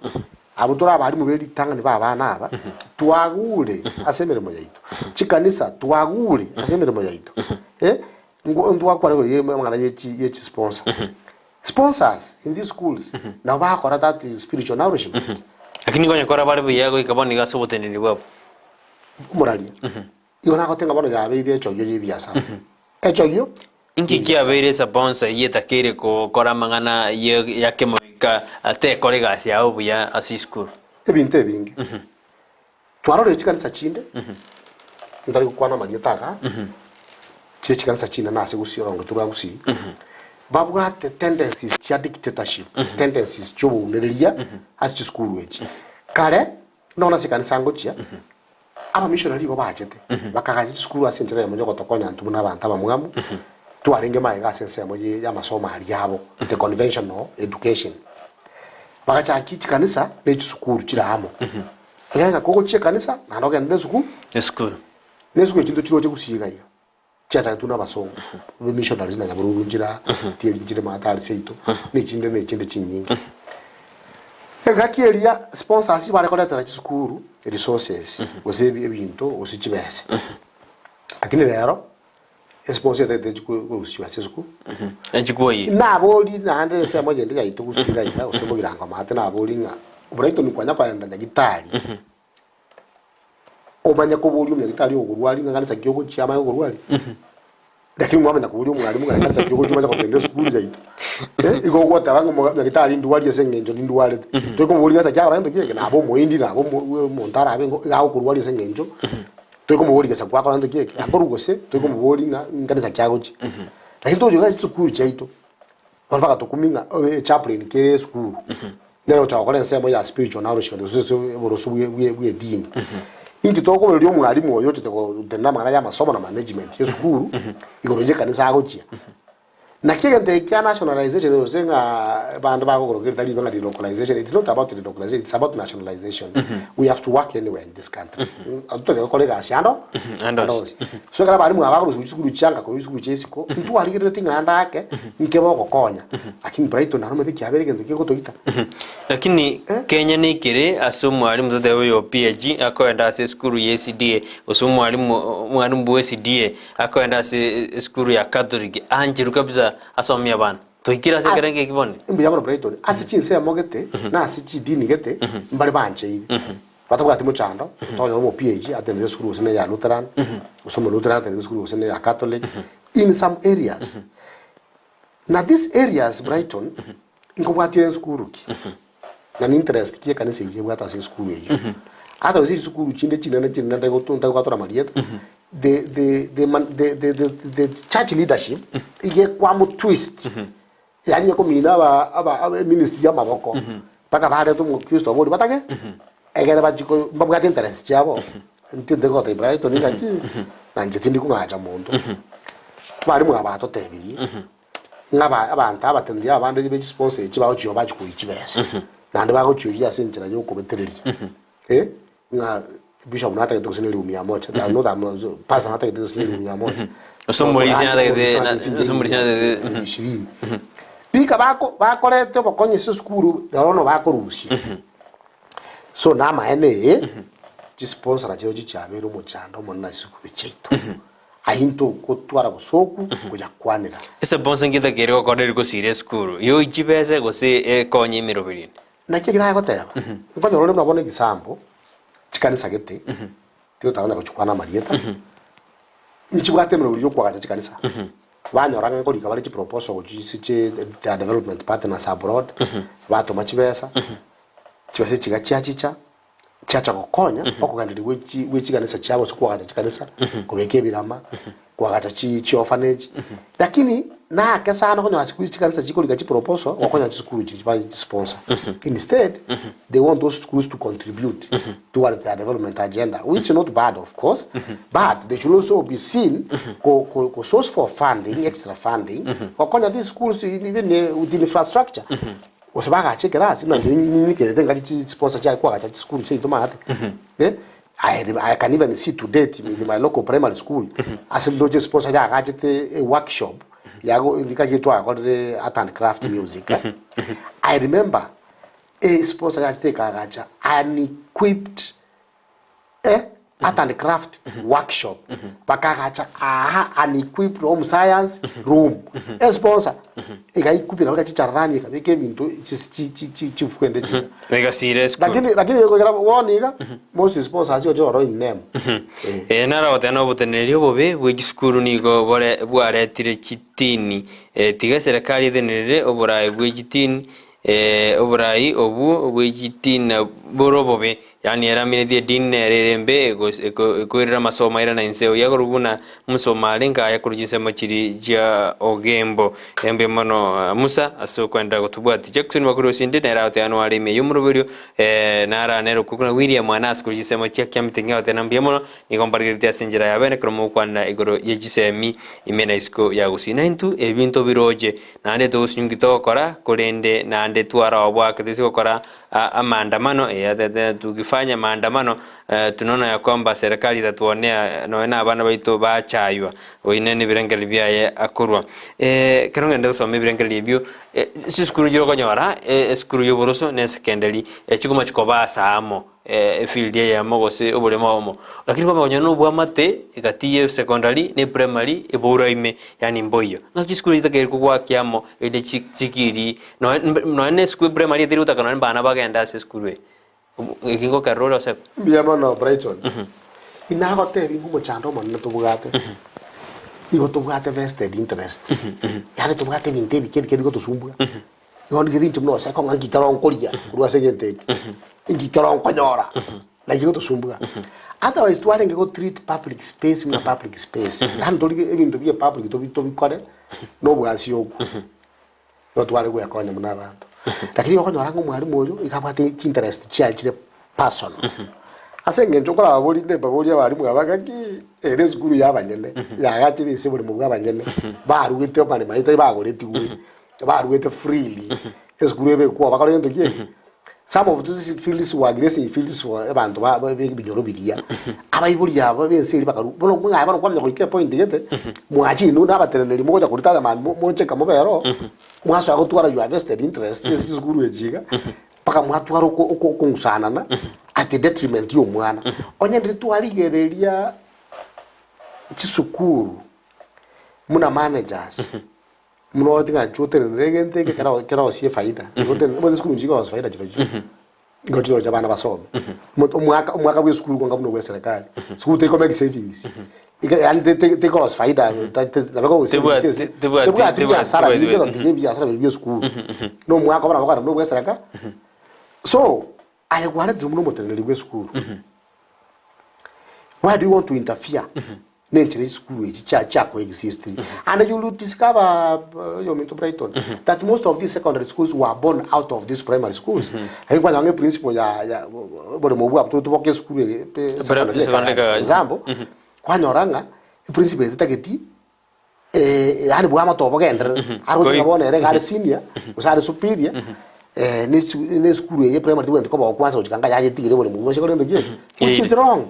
abwo tore abalimu be ritang'ani ba abana aba, twagure ase emeremo yaito, chikanisa twagure ase emeremo yaito, eh, ngwo ntwakware igoro ya amang'ana ye chi ye chisponsor. Sponsors in these schools nabo bagokora that spiritual nourishment. Lakini konya kora bare buya goika bono iga ase oboteneneri bwabo. Omoraria igo nagote ng'a bono yabeire echogio ya ebiasara. Echogio Inki kiabeire esponsa eyio etakeire gokora amang'ana ye ya kemoika tekora egasi yabo buya ase isukuru? Ebinto ebinge. Twarorire chikanisa chinde, ntari gokwana amarieta aga, chire chikanisa chinene ase gusii oronge torwa gusii, babwate tendencies chia dictatorship, tendencies chi'obounereria ase chisukuru echi. Kare, nonya ase ekanisa ngochia, abamissionary igo bachete, bakagacha chisukuru ase enchera eyemo ya ogotokonya intwe buna abanto abamwamu, twarenge magega ase ensemo ye y'amasomo aria abo, the conventional education. Bagachakia chikanisa ne chisukuru chire amo. Ekiagera ng'a kogochia ekanisa, naende ogende nesukuru, Esukuru. nesukuru echi ntochiroche gusii iga iga, chiachagetwe na abasongo, missionaries na nyabururu nchire aa, tieri nchire maate aria seito, na echinde na echinde chinyinge. Engaki eria sponsors bare koretera chisukuru resources, gose ebi ebinto gose chibesa, lakini rero, Esponsa etagete korusiwa ase esukuru. Echikwoyie. Nabori naende ensemo eyende yaito gusii iga iga gose mogirango maate nabori ng'a Brighton kwanya koenda nyagitari omanye koboria omonyagitari ogokorwari ng'a kanisa ki ogochia amanye gokorwari lakini mwamanya koboria omwalimu ng'a kanisa ki ogochia omanye kogenda esukuru yaito eh igo ogoteba ng'a omo nyagitari ndwarie ase eng'encho nindwarete tokomoboria kanisa ki agokora gento ki eke nabo omoindi nabo omo omonto arabe igo iga agokorwaria ase eng'encho. Toikomoboria gesa kwakora nto ki eke, akorwa gose toikomoboria ng'a nkanisa ki agochia. Lakini togochia iga ase chisukuru chiaito, bono bagatokumia ng'a obe echaplain kere esukuru, nere ogocha gokora ensemo ya spiritual nourishment gose ase oboroso bwe bwe bwe edini. Inki tokoboreria omwalimu oyo ochete gotenena amang'ana ya amasomo na management ya esukuru, igoro ya ekanisa agochia. Naki egento eke kia nationalization gose ng'a abanto bagokoroka eritari ribe ng'a delocalization, it's not about delocalization, it's about nationalization. We have to work anywhere in this country. Totagete gokora egasi ando Ande ande onsi. onsi. So ekero abalimu aba bakorusia chisukuru chia ng'a korwa chisukuru chia isiko, ntwarigerereti ng'a ande ake, nke bogokonya. Lakini Brighton naro omanyete kiabeire egento kegotoita. Lakini Kenya neikere ase omwalimu totebe oyo PhD akoenda ase esukuru ya SDA gose omwalimu omwalimu bwa SDA Akoenda ase esukuru ya Catholic aancherwe kabisa asomie abana. Toikire ase ekerengo eki bono? Mbuya mono Brighton, ase chinsemo gete na ase chidini gete mbare bancheire batabwati mochando, tokonyora omo PAG atenenete esukuru gose ne ya Lutheran, gose omo Lutheran atenenete esukuru gose ne ya Catholic, in some areas. Na these areas Brighton, nkobwatire ensukuru ki? Na ni interest ki ekanisa eyio ebwate ase esukuru eyio? Ata gose chisukuru chinde chinene chinene ntari ntari amarieta, the the the man the the the the church leadership iga ekwamo twist, yaani ekomina aba aba aba eministry y'amaboko, mpaka bareta omokristo obo oria batage, egere bachie ko mbabwate interest chiabo, intwe gotebia Brighton ng'aki, na inche tindi kong'acha monto. Abalimu aba batotebirie. Ng'a abanto abateneneri abande be chisponsor echi bagochia bachia koyia chibesa, naende bagochioyia ase enchera ya okobetereria eh, ng'a bishop natagete gose na elifu mia moja, not that pastor natagete gose na elifu mia moja, Gose omorisia natagete na- gose omorisia natagete- ishirini. Rika bako bakorete obokonyi ase esukuru, rero bono bakorusia. So namaene ee, chisponsor nachio chichabeire omochando omonene ase chisukuru chiaito. Ayio ntogotwara bosoku koyakwanera. Ase bonsi ngetake ere gokora eri gosiira esukuru, yoichie chibesa gose ekonye emeroberi ende. Naki ekero agoteba, nkonyora ore buna bono egesambo, chikanisa gete, tigotara gochikwana amarieta, nchibwate emeroberi yokoagacha chikanisa, banyora ng'a nkorika bare chiproposal gochia ase chi their development partners abroad, batoma chibesa, chibesa echi iga chiachicha. chiacha gokonya okogendereria gwe chi gwe chikanisa chiabo gose koagacha chikanisa, kobeka ebirama, koagacha chi chiorphanage. Lakini nake sana okonyora siku hizi chikanisa chikorika chiproposal gokonya chisukuru chiri ba sponsor. Instead, they want those schools to contribute toward their development agenda, which is not bad of course, but they should also be seen ko ko ko source for funding, extra funding, gokonya these schools even with infrastructure. Gose bagacha ekerasi buna inche nyikerete ngaki chisponsor chiare koagacha chisukuru chiaito maate, eh, I re I can even see to date in my local primary school, ase ndoche esponsor yagachete eworkshop yago rika twagakorire art and craft music eh, I remember esponsor yachete ekaagacha an equipped eh, art and craft workshop bakagacha aha an equipped home science room esponsor egaequip nabo chichararani ekabeka ebinto chis- chi- chi- chi- chifwende chiga Egasira esukuru. lakini lakini ekogera bono iga most sponsors oche ororo in name eh. Ee, naro ogoteba na oboteneneri obobe bwe chisukuru nigo bore bwaretire chitini. Eh, tiga eserekari etenerere oboraai bwe chitini Oborai obwo bwe chidini bore obobe, yaani eraminetie edini nere ere embe ekoirera amasomo aire na inse. Oyio akorwa buna Musa omare nkaya korwa chinsemo chiria chia Ogembo. Mbuya mono Musa ase okoenderera gotobwatia. Jackson Makori Osinde nere agoteba noare ime y'omoroberio nara nere okwo na William Anasi korwa chinsemo chia Kiamiti agoteba mbuya mono Nigo mbarigeretie ase enchera ya bene ekero mogokwanera igoro ye chisemi ime na isiko ya gusii. Naintwe ebinto biroche, naende togosinywa togokora, korende naende twarao bwake toise gokora amaandamano, eh, tukifanya maandamano tunaona ya kwamba serikali itatuonea nonya na abana baito bachaywa. Oine nebirengererio biaye akorwa. Ekero ngende gosoma ebirengererio ebio, chisukuru nchire okonyora, esukuru ya oboroso na esekenderi, chikoma chikoba ase amo. efield eyemo gose oboremo obomo, lakini kwamanya konya nobwamate egati ya secondary na eprimary eboura ime yaani mboiyo. Ng'a chisukuru chitakeire kogwakia amo erinde chi chikiri nonya mbe nonya na esukuru eprimary etari gotaka nonya mbana bagende ase esukuru eye. Eki ngokerera ore Oseko? Mbuya mono Brighton. Inagotebia ng'a omochando omonene tobwate, igo tobwate vested interests, yaani tobwate ebinto ebike ebike bigotosumbua. Igo nigo rinche buna oseko ng'a nki kero nkoria korwa ase egento eke, nki kero nkonyora. Naki gotosumbua. Otherwise twarenge go treat public space buna public space. Yaani tori ebinto bie public tobi tobikore na obwasi okwo. Nigo tware gwekonya buna abanto. Lakini okonyora ng'a omwalimu oyo iga abwate chinterest chiaye chire personal. Ase eng'encho nkorababorie ndebaborie abalimu aba ng'aki ere esukuru ya abanyene yagachire ase oboremo bwa abanyene baruete amaremo ayio tari bagoretigwe baruete freely esukuru ebe ekwo bakore gento ki eke. Some of these fields were grazing fields for abanto ba ba ebinyoro biria. Abaibori aba b'ense eria bakarwa bono ng'a bono kwamanya goika epoint gete, mwachire inwe na abateneneri mogocha korita aya mambia moche nka mobe ero, mwasoa gotwara your vested interest ase chisukuru echi iga, mpaka mwatwara oko oko okong'usanana at the detriment ya omwana. Onye ndiri twarigereria chisukuru buna managers. Buna oroche ng'a inchuo otenenere egento eke kero kerosie efaida, igo otenenere bono esukuru nchiri korosia faida chirochio, nigo chirochio abana basome. Omonto omwaka omwaka bwa esukuru konga buna obwa eserekari, sukuru teri komake savings, iga yaani te- te- tekorosia faida ta- te nabo ekorosia Tebwati- savings ase tebwati- tebwati tebwati- biasara tebwati- binde notiga ebiasara biria bia esukuru. Na omwaka bono nabo okogenda buna obwa esereka, so aye kwaretire buna omoteneneri bwa esukuru, why do you want to interfere nenchera chisukuru echi chia chia coexist and you will discover oyominto Brighton that most of these secondary schools were born out of these primary schools lakini kwanyora ng'a eprinciple ya ya oboremo obwo bwabo toboka esukuru eye pe secondary Secondary ekara ekara. example kwanyora ng'a eprinciple eye tetageti yaani bwamate obogenderere aroche ng'a bono ere iga are senior gose are superior ne esu ne esukuru eye primary tebwenereti koba okwansa gochika nka yayetigire oboremo bwonsi korende ki which is wrong.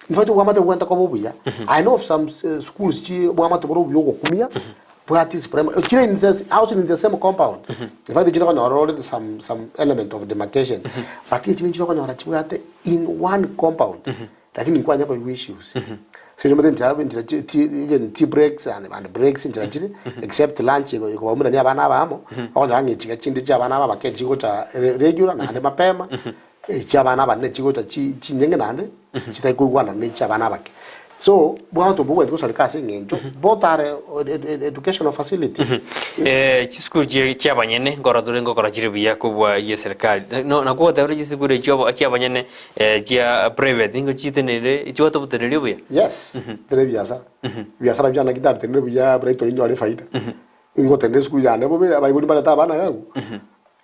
In fact obwamate bobwenerete koba obuya, I know of some schools chi obwamate bore obuya ogokumia bwate ase primary chire in the house in the same compound. In fact chire okonyora ore some some element of demarcation but echinde nchire okonyora chibwate in one compound lakini nkwanya koigwa issues. Ase eng'encho omanyete enchera enchera chi chi even tea breaks and and breaks enchera chire except lunch ego ekobaumerania abana abamo, okonyora ng'a echiga chinde chia abana aba abake chigocha re regular naende mapema. Echi'abana abanene chigocha chi chinyenge naende chitari koigwanana ne chi'abana abake. So, bwanto mbobwenereti gosareka ase eng'encho both are educational facilities. Chisukuru chie chi'abanyene nkorora tore ngokora chire buya kobua eyio eserikari. No nakwo ogoteba buna chisukuru echio abo chi'abanyene chia private nigo chitenenire chibwate oboteneneri obuya? Yes, tere ebiasara. Ebiasara biane naki ndabitenenere buya Brighton nyore efaida. Ingotenena esukuru yane bobe, abaibori mbarete abana iga agwo.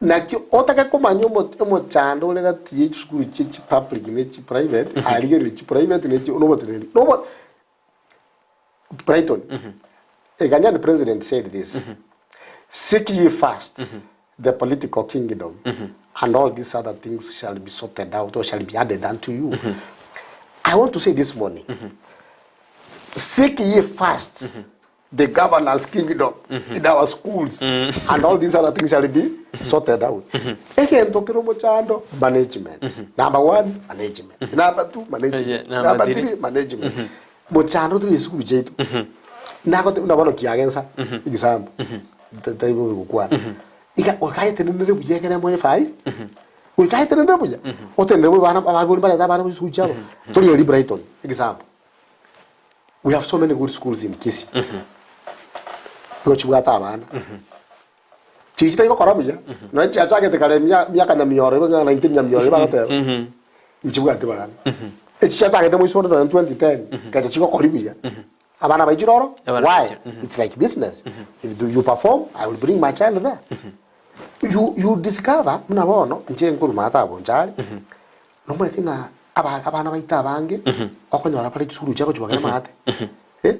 Naki otake komanya omo omochando ore gati ye chisukuru chie chipublic ne chiprivate, arigererie chiprivate ne chi noboteneneri nobo Brighton, a Ghanaian president said this, Seek ye first the political kingdom, and all these other things shall be sorted out or shall be added unto you. I want to say this morning, seek ye first the governor's kingdom in our schools and all these other things shall be sorted out. Egento kere omochando management. Number one management. Number two management. Eje, number Number three. three management. Mochando tore esukuru chiaito. Nagote buna bono kiagensa example. Taibo gokwana. Iga okaetenenere buya ekere moe fai. Goika aetenenere buya. Otenenere buya abana abaibori mbarete abana esukuru chiabo. Tori eri Brighton example. We have so many good schools in Kisii. Nigo chibwate abana. Chiria chitari gokora buya, nonya chiachagete kare emia miaka nyamioro igo ng'a 19 nyamioro igo bagoteba, nchibwati bana. Echi chiachagete moiso onde nonya 2010, kecha chigokori buya. Abana baichire oro, Abana why? baichire, It's like business. If do you perform, I will bring my child there. You, you discover, buna bono, inche nkorwa maate abwo nchare, Nomanyete ng'a aba abana baito abange okonyora bare chisukuru chia gochia bagere maate eh,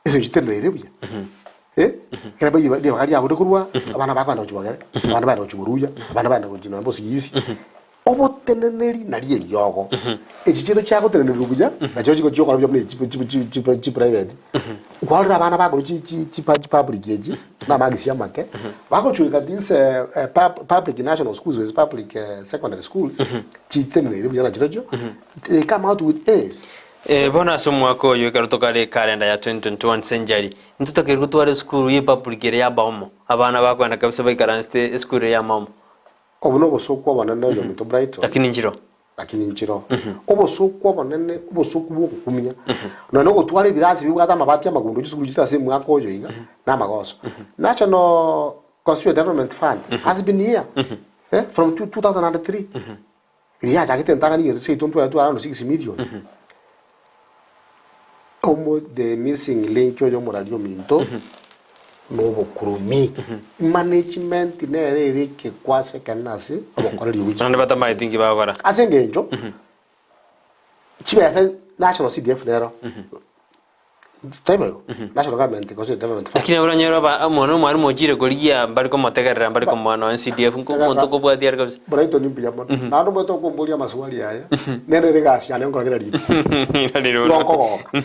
ase chitenenere buya eh, ekero bayie ribaga riabo rikorwa abana bakogenda gochia bogere, abande bagenda gochia boruya, abande bagenda gochia nonye bosigisi, oboteneneri nario eriogo. Echi chiaito chiagotenenerwa buya, nachio chigochia gokora buya buna echi chi chi chi chi private. Kwarorire abana bakorwa chi chi chi public echi. namagisi amake, bagochweka these public national schools gose public secondary schools, chiteneneire buya nachirochio, they come out with A's. Bono ase omwaka oyo ekero tokare ekalenda ya 2021 century, ntotakeire gotwara esukuru ye public ere ya baomo, abana bakoenda kabisa baikaransete esukuru ere ya maomo. Obo nobosoku obonene oyominto Brighton. Lakini nchiro. Lakini nchiro obosoku obonene, obosoku bw'ogokumia, nonya nogotwara ebirasi bibwate amabati amagundo chisukuru chiaito ase omwaka oyo iga, namagoso. National Constituent Development Fund has been here eh, from 2003. Riria yachagete entang'ani egento seito ntwaetwe around 6 million. Omo the missing link oyo omorari ominto nobokuromi. Management nere ere ekekwasi ekenene ase obokoreri obwe Naende batamaeti inki bagokora. Ase engencho chibesa national CDF nero taibo igo national government gose development fund. Lakini oranyore oba omwana omwarimu ochire korigia mbari komotegerera mbari komoa nonya CDF nko omonto okobwatia are kabisa. Brighton mbuya mono naende omanyete okomboria amaswali aya nere ere egasi yane nkora kera rituko Rero. igo nkogoka.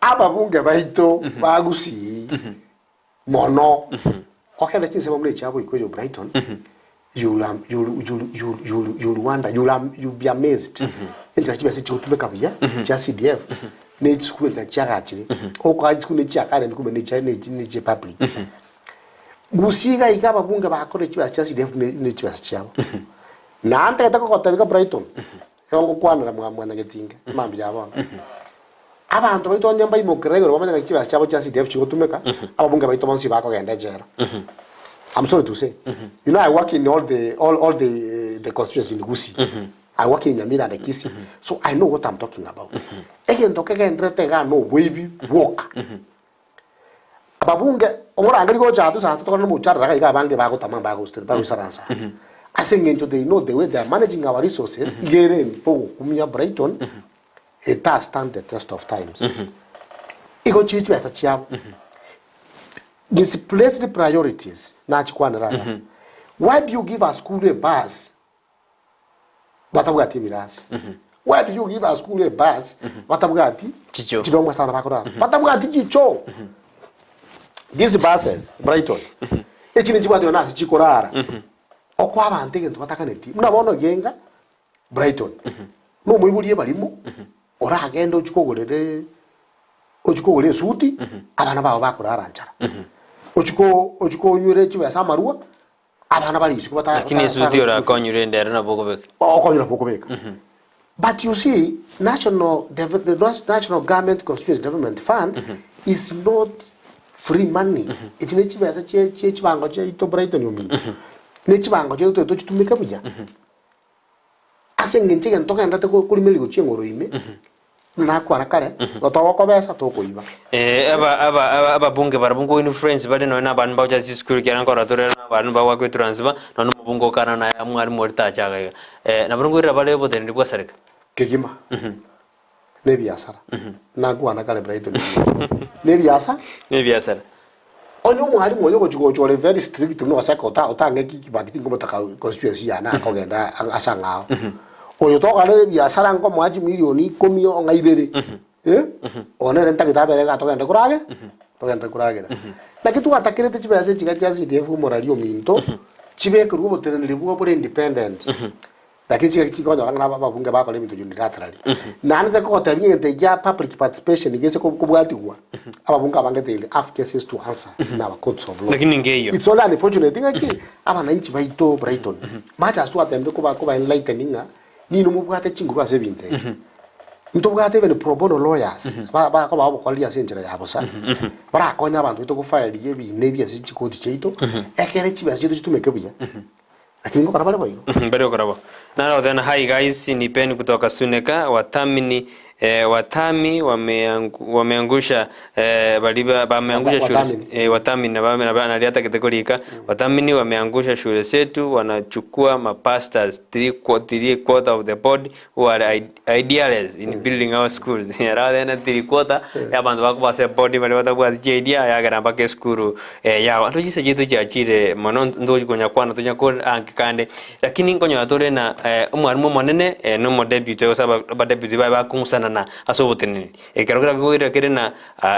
Ababunge baito ba Gusii mono okende chinsemo buna echia boiko oyo Brighton you'll am you'll you'll you'll you'll you'll wonder you'll am you'll be amazed enchera chibesa chigotumeka buya chia CDF ne chisukuru enchera chiagachire okoa chisukuru ne chia kare kumbe ne chia ne chia public Gusii iga iga ababunge bakore chibesa chia CDF ne ne chibesa chiabo naende ntagete kogotebia iga Brighton ekero ngokwanera mwa mwanyagetinga mambia ya bono Abanto baito onye mbaimokerera igoro bamanye ng'a chibesa chiabo chia CDF chigotumeka, ababunge baito bonsi bakogenda echela. I'm sorry to say. You know I work in all the all, all the the constituencies in Gusii. I work in Nyamira and Kisii. So I know what I'm talking about. Egento kegenderete igaa na oboibi bwoka. Ababunge omorangeri gocha ase ase tokore nomocharara iga iga abange bagotama mbagosi bagoisaransa aa. Ase eng'encho they know the way they are managing our resources iga ere mbogokumia Brighton it has stand the test of times. Igo chire chibesa chiabo. Misplaced priorities nachikwanera aya. Why do you give a school a bus batabwati ebirasi? Why do you give a school a bus batabwati Chicho. chidongo ase abana bakorara? Batabwati chicho. These buses, Brighton, echi nechibwate nonye ase chikorara. Okoa abanto egento batakaneti. Buna bono egenga Brighton, nomoibori ebarimo, oragende ochie kogorere ochie kogora esuti, abana bao bakorara nchara. Ochie ko ochie konywera chibesa amarwa, abana bare isiko bata Lakini esuti orakonyure ende ere nabo okobeka. okonyora nabo okobeka. But you see, national deve the national government constituency development fund is not free money. Echi ne chibesa chie chie chibango chiaito Brighton ominto, ne chibango chiaito toye tochitumeke buya. Ase engencho egento togenderete korimeria gochia eng'oro ime, buna nakwana kare, igo togokobesa tokoiba. Eh, aba aba aba ababunge barabwo nko influence bare nonya na abandu mbagocha ase chisukuru ekiagera nkorora tore na abandu bagoaka etransfer, nonya na omobunge okana naye mwalimu oria tacha iga iga. Nabo nkoirera bare oboteneneri bwa serikali. Kegima, na ebiasara, nakwana kare Brighton na ebiasa. Na ebiasara. Onye omwalimu oyo ogochia gocha ore very strict buna gose ota otang'e kibaki tingomotaka constituency yane akogenda ase ang'ao. Oyo tokorera ebiasara nkomoa chimilioni ikomi ong'a ibere, eh, oyo nere ntagete abere iga togende korage togende koragera. Naki twatakerete chibesa echi iga chia CDF omorari ominto, chibekerwe oboteneneri bwa bore independent. Lakini chingaki chikonyora ng'a nabo ababunge bakora ebinto unilaterally. Naende tekogotebia egento eki gia public participation gese kobwatigwa, ababunge abange they will have cases to answer in our courts of law. Lakini nkeiyo. It's only unfortunate ng'aki abananchi baito Brighton, much as twatembire koba koba enlighten ng'a ninwe mobwate chinguru ase ebinto ebi. Ntobwate even pro bono lawyers ba bakoba obokoreri ase enchera ya bosa, barakonye abanto baito gofileria ebina ebi ase chikoti chiaito, ekere chibesa chiaito chitumeke buya. Lakini ngokora bare boigo. Mbare gokora bo. Naro goteba hi guys ni Ben kutoka Suneka wathamini eh, wathami wameangu, wameangusha eh, bari ba- bameangusha shule Wathamini. eh, wathamini na bame- na nari atagete korika wathamini wameangusha shule zetu wanachukua mapastors three quarter of the board who are idealists in building our schools Yara na three quarter ya abanto bakobasa eboard baria batabwati chiidea yagera mpaka esukuru yabo. Ando chinsa chiaito chiachire mono ntochi konya kwana tonya kore ange kande lakini nkonyora tore na omwalimu omonene na omodeputy gose aba abadeputy baye bakong'usanana ase oboteneneri. Ekero kera kegoira kere na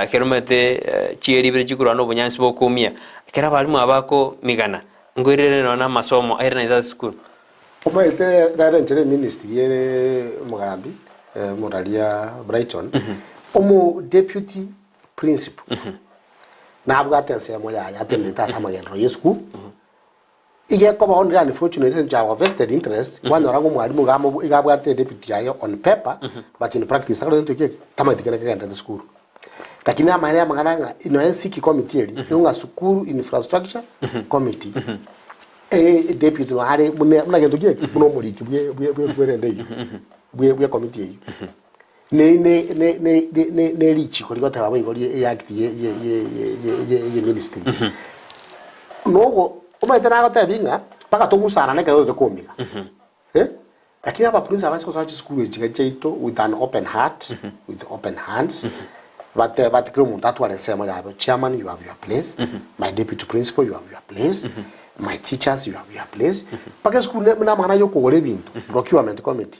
ekero omanyete chieri ibere chikorwa na obonyansi bokoumia, ekero abalimu aba bakomigana nkoirere nonya na amasomo airane ase esukuru. Omanyete rero enchera eministry ere omogambi omoraria Brighton, omo deputy principal nabwate ensemo yaye atenderete ase amagenderero ya esukuru, iga ekoba only unfortunately ase engencho ya our vested interest, kwanyora ng'a omwalimu iga amo iga abwate deputy yaye on paper but in practice takoreti gento ekio tamanyeti kende kegenderete esukuru. Lakini amaene amang'ana ng'a nonya esiki committee eria, igo ng'a school infrastructure committee. Deputy noyo are buna buna gento ki eki? Buna omoriki bwe bwe bwe bwerende eyio, bwe bwe ekomiti eyio. Ne ne ne ne ne ne ne richiko rigoteba boigo rie eact ye ye ye ye ye ye ye ministry. Nogo omanyete nagotebi ng'a mpaka togusarane ekero tote komiga. Eh, lakini abaprinsipal abase gosoa chisukuru echi iga chiaito with an open heart, with open hands, bate bate kera omonto atware ensemo yabo, chairman you have your place, my deputy principal you have your place, my teachers you have your place, mpaka esukuru ne buna amang'ana ya okogora ebinto, procurement committee,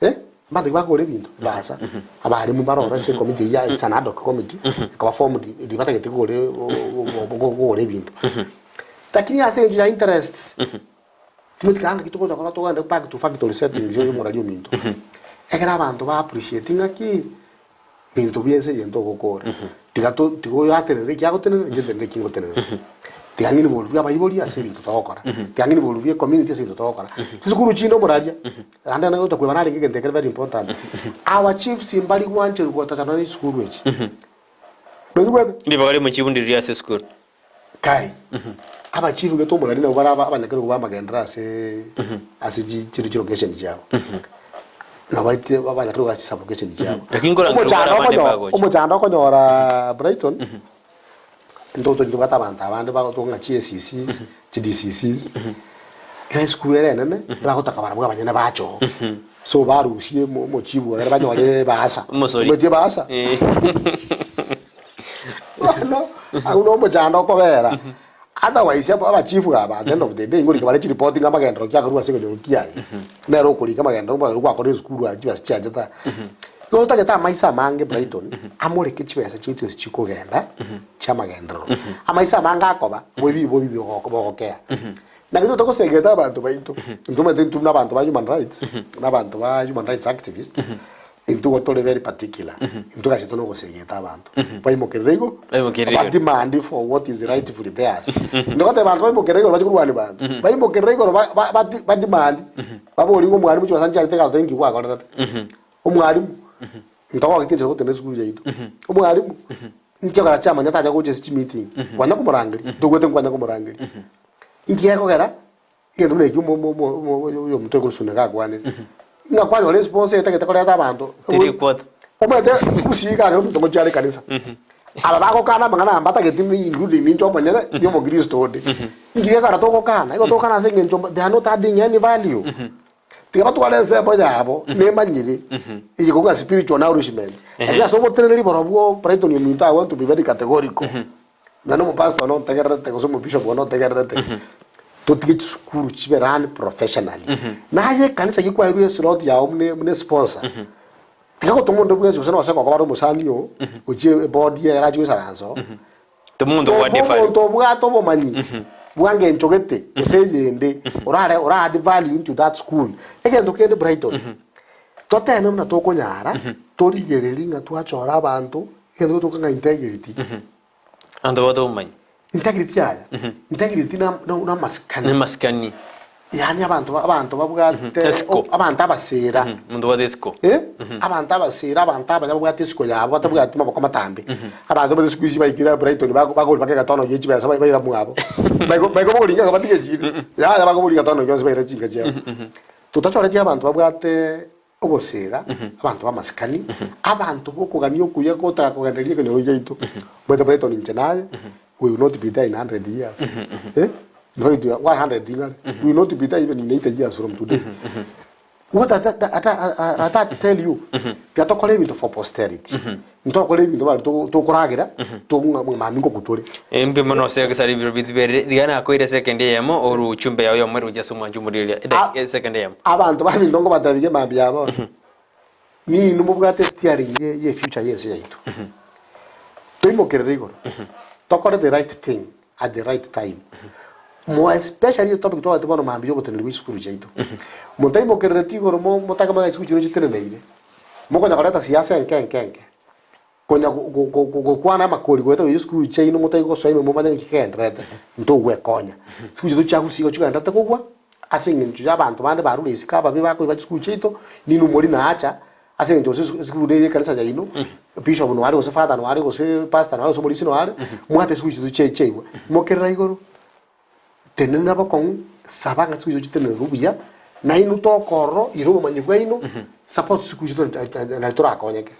eh, mbanto ki bakogora ebinto? Ebasa, abalimu mbare ororo ase ecommittee eyio ya it's an ad hoc committee, ekoba formed riria batagete kogora kogora ebinto. Lakini ase eng'encho ya interests, Timothy kanga ng'aki togocha korora togende back to factory settings oyo omorari ominto. Ekero abanto ba appreciate ng'aki binto bia ense eye ntogokora. Tiga to tiga oyo atenenere eki agotenenera inche ntenenere eki ngotenenera. Tiga ng'involve abaibori ase ebinto togokora. Tiga ng'involve ecommunity ase ebinto togokora. Chisukuru chinde omoraria, naende nagocha kweba narenge egento ekere very important. Our chiefs mbari gwancherwa gotachana ne chisukuru echi. Noigwete? Ribaga riomochibu ndiriria ase esukuru. Kai, abachifu gete omorari nabwo bare abanyakerogo b'amagenderero ase ase chi chiri chilocation chiabo. Nabo barite abanyakerogo ase chisublocation chiabo. Lakini nkorangeria Omochando bare abande okonyo- mbagocha. Omochando okonyora Brighton, ntoto ntobwate abanto abande bagotoka ng'a chi ACCs, chi DCCs, ekero esukuru ere enene, ebagotaka barabwo abanyene bache oo. So barusie omo- omochibu egere banyore ebahasa. Omosori. Omanyete ebahasa? Eh. Bono agwo nomochando okobera. Otherwise aba abachifu aba at the end of the day ngorika bare chiripoti ng'a amagenderero ki akorwa ase ekenyoro kiaye. Nere okorika amagenderero mbuna gwakorire esukuru aa chibesa chiachete aa. Igo totagete amaiso amange Brighton, amoreke chibesa chiaito ase chikogenda chi'amagenderero. Amaiso amange akoba, boibi boibi bogokea. Naki totagosegeta abanto baito, intwe omanyete intwe buna abanto ba human rights, na abanto ba human rights activists, intwe igo tore very particular, intwe egasi yaito nogosegeta abanto, baimokerere igo, Baimokerere igoro. bademand for what is rightfully theirs. Ndogoteba abanto baimokerere igoro bache korwania banto, baimokerere igoro ba- ba- bati bademand, baborie ng'a omwalimu chibesa nchiachete egasi inki gwakorerete? Omwalimu, ntogogetie enchera gotenda esukuru yaito, omwalimu, nchiokora chiamanya tacha gocha ase chimeeting, kwanya komorangeria, ntogwete nkwanya komorangeria. Inki gekogera egento buna ekio omo- omo- omo- omo- oyo omonto okorwa Suneka akwanire, ng'a kwanyora esponsor etagete koreta abanto, Teri kwota. omanyete gusii iga ekero omonto ngochia are ekanisa, aba bagokana amang'ana aya mbatageti including ninche omonyene, ni omokristo onde. Inki gekogera togokana? Igo togokana ase eng'encho they are not adding any value. Tiga batware ensemo yabo nemanyire, eye kong'a spiritual nourishment. Lakini ase oboteneneri borobwo Brighton ominto I want to be very categorical. Nonya na omopastor one ontegererete gose omobishop one ontegererete, totige chisukuru chibe run professionally. Naye ekanisa eyio kwaerwe eslot yao buna buna esponsor, tiga gotoma onde bwensi gose nonye gokoba are omosani oo, gochia eboard eye erache goisaransa oo, Toma omonto toma obwate efari. omonto obwate obomanyi bwangencho gete gose eyende orare ora add value into that school. Egento kende Brighton, toteme buna tokonyara, torigererie ng'a twachora abanto, egento getoka ng'a integrity. Abanto babwate obomanyi. Integrity yaya, integrity na na namasikani. Namasikani. Yaani abanto ba abanto babwate Esiko. abanto abasera. Omonto obwate esiko. Eh, abanto abasera, abanto abaya babwate esiko yabo, batabwati maboko matambe. Abanto bari siku hizi baikire Brighton bago bagori mpaka egetono gie chibesa bai baira mwabo. Baigo baikobogori ng'a batige chire, yaya bakobori egetono gionsi baira chinka chiabo. Totachoreti abanto babwate Ogosira, abanto b'amasikani, abanto b'okogania okuya gotaka kogendereria ekenyoro giaito. Omanyete Brighton inche naye, we will not be there in 100 years. Eh? In fact, 100 ing'are. We will not be there even in 80 years from today. What does that, that, that, that tell you? Tiga tokore ebinto for posterity. Ntokore ebinto bari tokoragera, tong'a mami ngoku tore. Mbuya mono ase egesare ebiro biberire. Tiga nakoire esekendi eyemo oru uchumbe yao yomoerio gochia ase omwancho omorigereria. A- Esekendi eyemo. Abanto baminto nkobatebirie mambia aba bono, ninwe mobwate esteering ye ye future y'ense yaito. Toimokerere igoro, tokore the right thing at the right time. More especially etopic twabwate bono mambia y'oboteneneri bwa chisukuru chiaito. Motaimokerereti igoro mo motage mang'ana chisukuru chiaino chiteneneire, mokonya koreta siasa enke enke enke. Konya gokwana amakori goeta gochia chisukuru chiaino motari gosoa ime momanye nki kegendererete, ntogwekonya. Chisukuru chiaito chia gusii igo chigendererete kogwa, ase eng'encho ya abanto bande barure isiko ababe bakoiba chisukuru chiaito, ninwe mori naacha, ase eng'encho gose esukuru neye ekanisa yaino, bishop noare gose father noare gose pastor noare gose omorisia noare, mwate chisukuru chiaito chiaigwa. Mokerera igoro, tenena bokong'u. Saba ng'a chisukuru chitenenere buya, nainwe tokorora ira obomanyi bwaino, support chisukuru chiaito nari torakonyeke.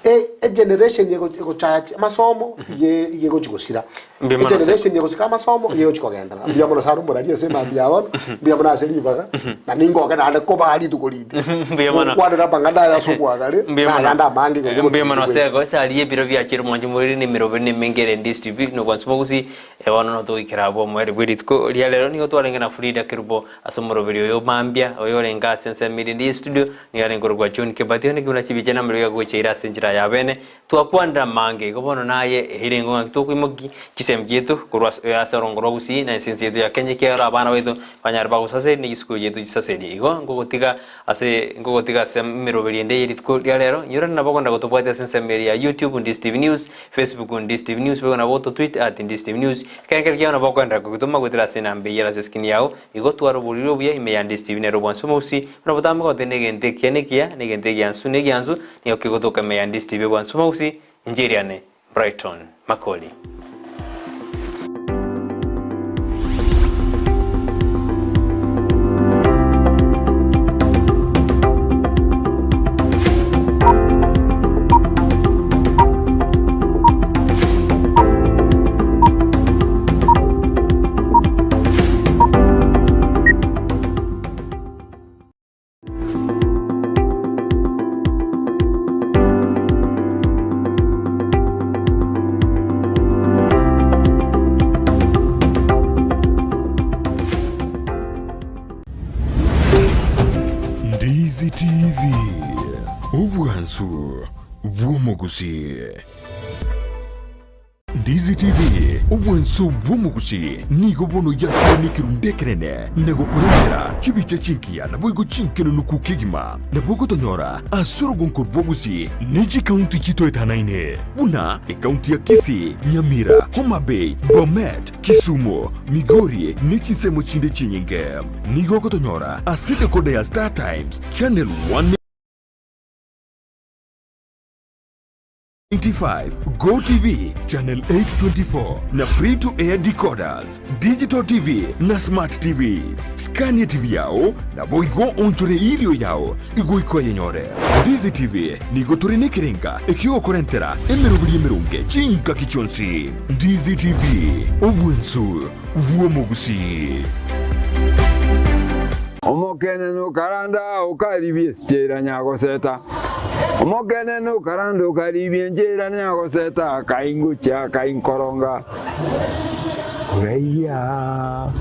E- egeneration ego- egochachi amasomo iga iga egochi gosira. Mbuya mono ase- Egeneration egosika amasomo iga egochi kogenderera. Mbuya mono sana omorari ase emambia ya bono, mbuya mono ase ribaga, na ningoke naende kobaa rituko rinde. Mbuya mono. Gokwanera amang'ana aya ase obwagare, Mbuya na mono. ayande amange igo Mbuya mono gotiga ase ase aria ebiro biachire mwanche moire na emeroberi na emenge ere DSTV nokwansa mogusi Bono notogoikera abwo omoerio bwe rituko ria rero nigo twarenge na Frida Kerubo ase omoroberi oyo mambia, oyo orenge ase ensemo erinde y'estudio, nigo arenge korokwa John Kebati, onde buna chibicha na amariogi agocha ase enchera ya bene. Twakwanire amange, igo bono naye erengo ng'aki tokoimokia chisemi chiaito korwa ase ase orongo rwa Gusii na ase ense yaito ya Kenya ekiagera abana baito banyare bagosaseria ne chisukuru chiaito chisaserie. Igo nkogotiga ase nkogotiga ase emeroberi ende ye rituko ria rero, inyorana nabo okogenda gotobwatia ase ensemo ere ya YouTube, Ndisi TV News, Facebook Ndisi TV News boigo nabo ototweet at Ndisi TV News. Ekerengerio kiao nabo okoenderera kogitoma goetera ase enamba eyio ere ase eskrini yao. Igo twara oboriri obuya ime ya Ndisi TV nere obwansu omogusii buna botambe goteba negento ekiya nekiya, negento egiansu negiansu nigo kegotoka ime ya Ndisi TV obwansu omogusii inche eriane Brighton Makori. Ndizi TV, obwansu bw'omogusii. Ndizi TV, obwansu bw'omogusii, nigo bono yakire nekerundu ekenene na gokorentera chibicha chingiya naboigo chinkenenuku kegima. Nabo ogotonyora ase orogonko rwa Gusii ne chikaunti chitoetanaine buna ekaunti ya Kisii, Nyamira, Homa Bay, Bomet, Kisumu, Migori ne chinsemo chinde chinyinge. Nigo ogotonyora ase decoder ya Star Times, Channel 185, Go TV, Channel 824 na Free to Air decoders, Digital TV na Smart TVs. Scania TV yao naboigo onchore irio yao igoika oyenyore. Ndizi TV nigo tore nekerenga ekiogokorentera emeroberi emeronge chingaki chionsi. Ndizi TV, obwensu bw'omogusii. Omokenene okaranda okaribia esichera nyagoseta, Omokenene okaranda okaribia enchera nyagoseta, Akaingochia akainkoronga oraiya.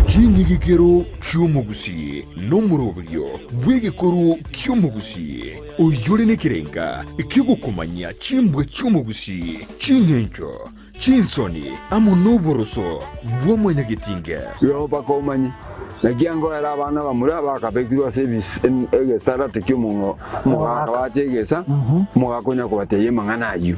Ching'igikero chi'omogusii nomoroberio bw'egekoro ki'omogusii, oyore nekerenga ki'ogokomanyia chimbwa chi'omogusii, ching'encho, Chinsoni amo noboroso bwa mwanyagetinge. Igo mpaka omanye, naki angoera abana bamura bakabekirwe ase egesarate ki'omogaka bache egesa, omogaka onya kobatebia amang'ana ayio.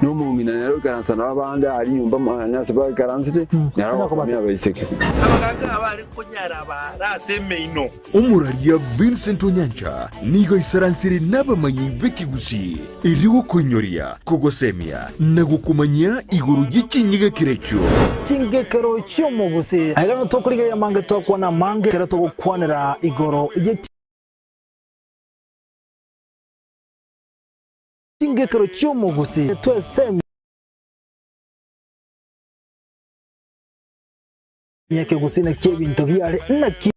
Na omong'ina nere oikaransa nabo abande aria nyomba mwane ase baikaransete, nere ogosomia abaiseke. Abagaaka abare konyara baare ase emeino. Omoraria Vincent Onyancha nigo aisaransire nabamanyi b'ekegusii erio gokoinyoria, kogosemia na gokomanyia igoro ye chinyigekero echio. Chingekero chi'omogusii. Aiga nigo tokorigereria amange twakwana amange ekero togokwanera igoro ye chingekero chi'omogusii. Twesemie ekegusii naki ebinto biare naki.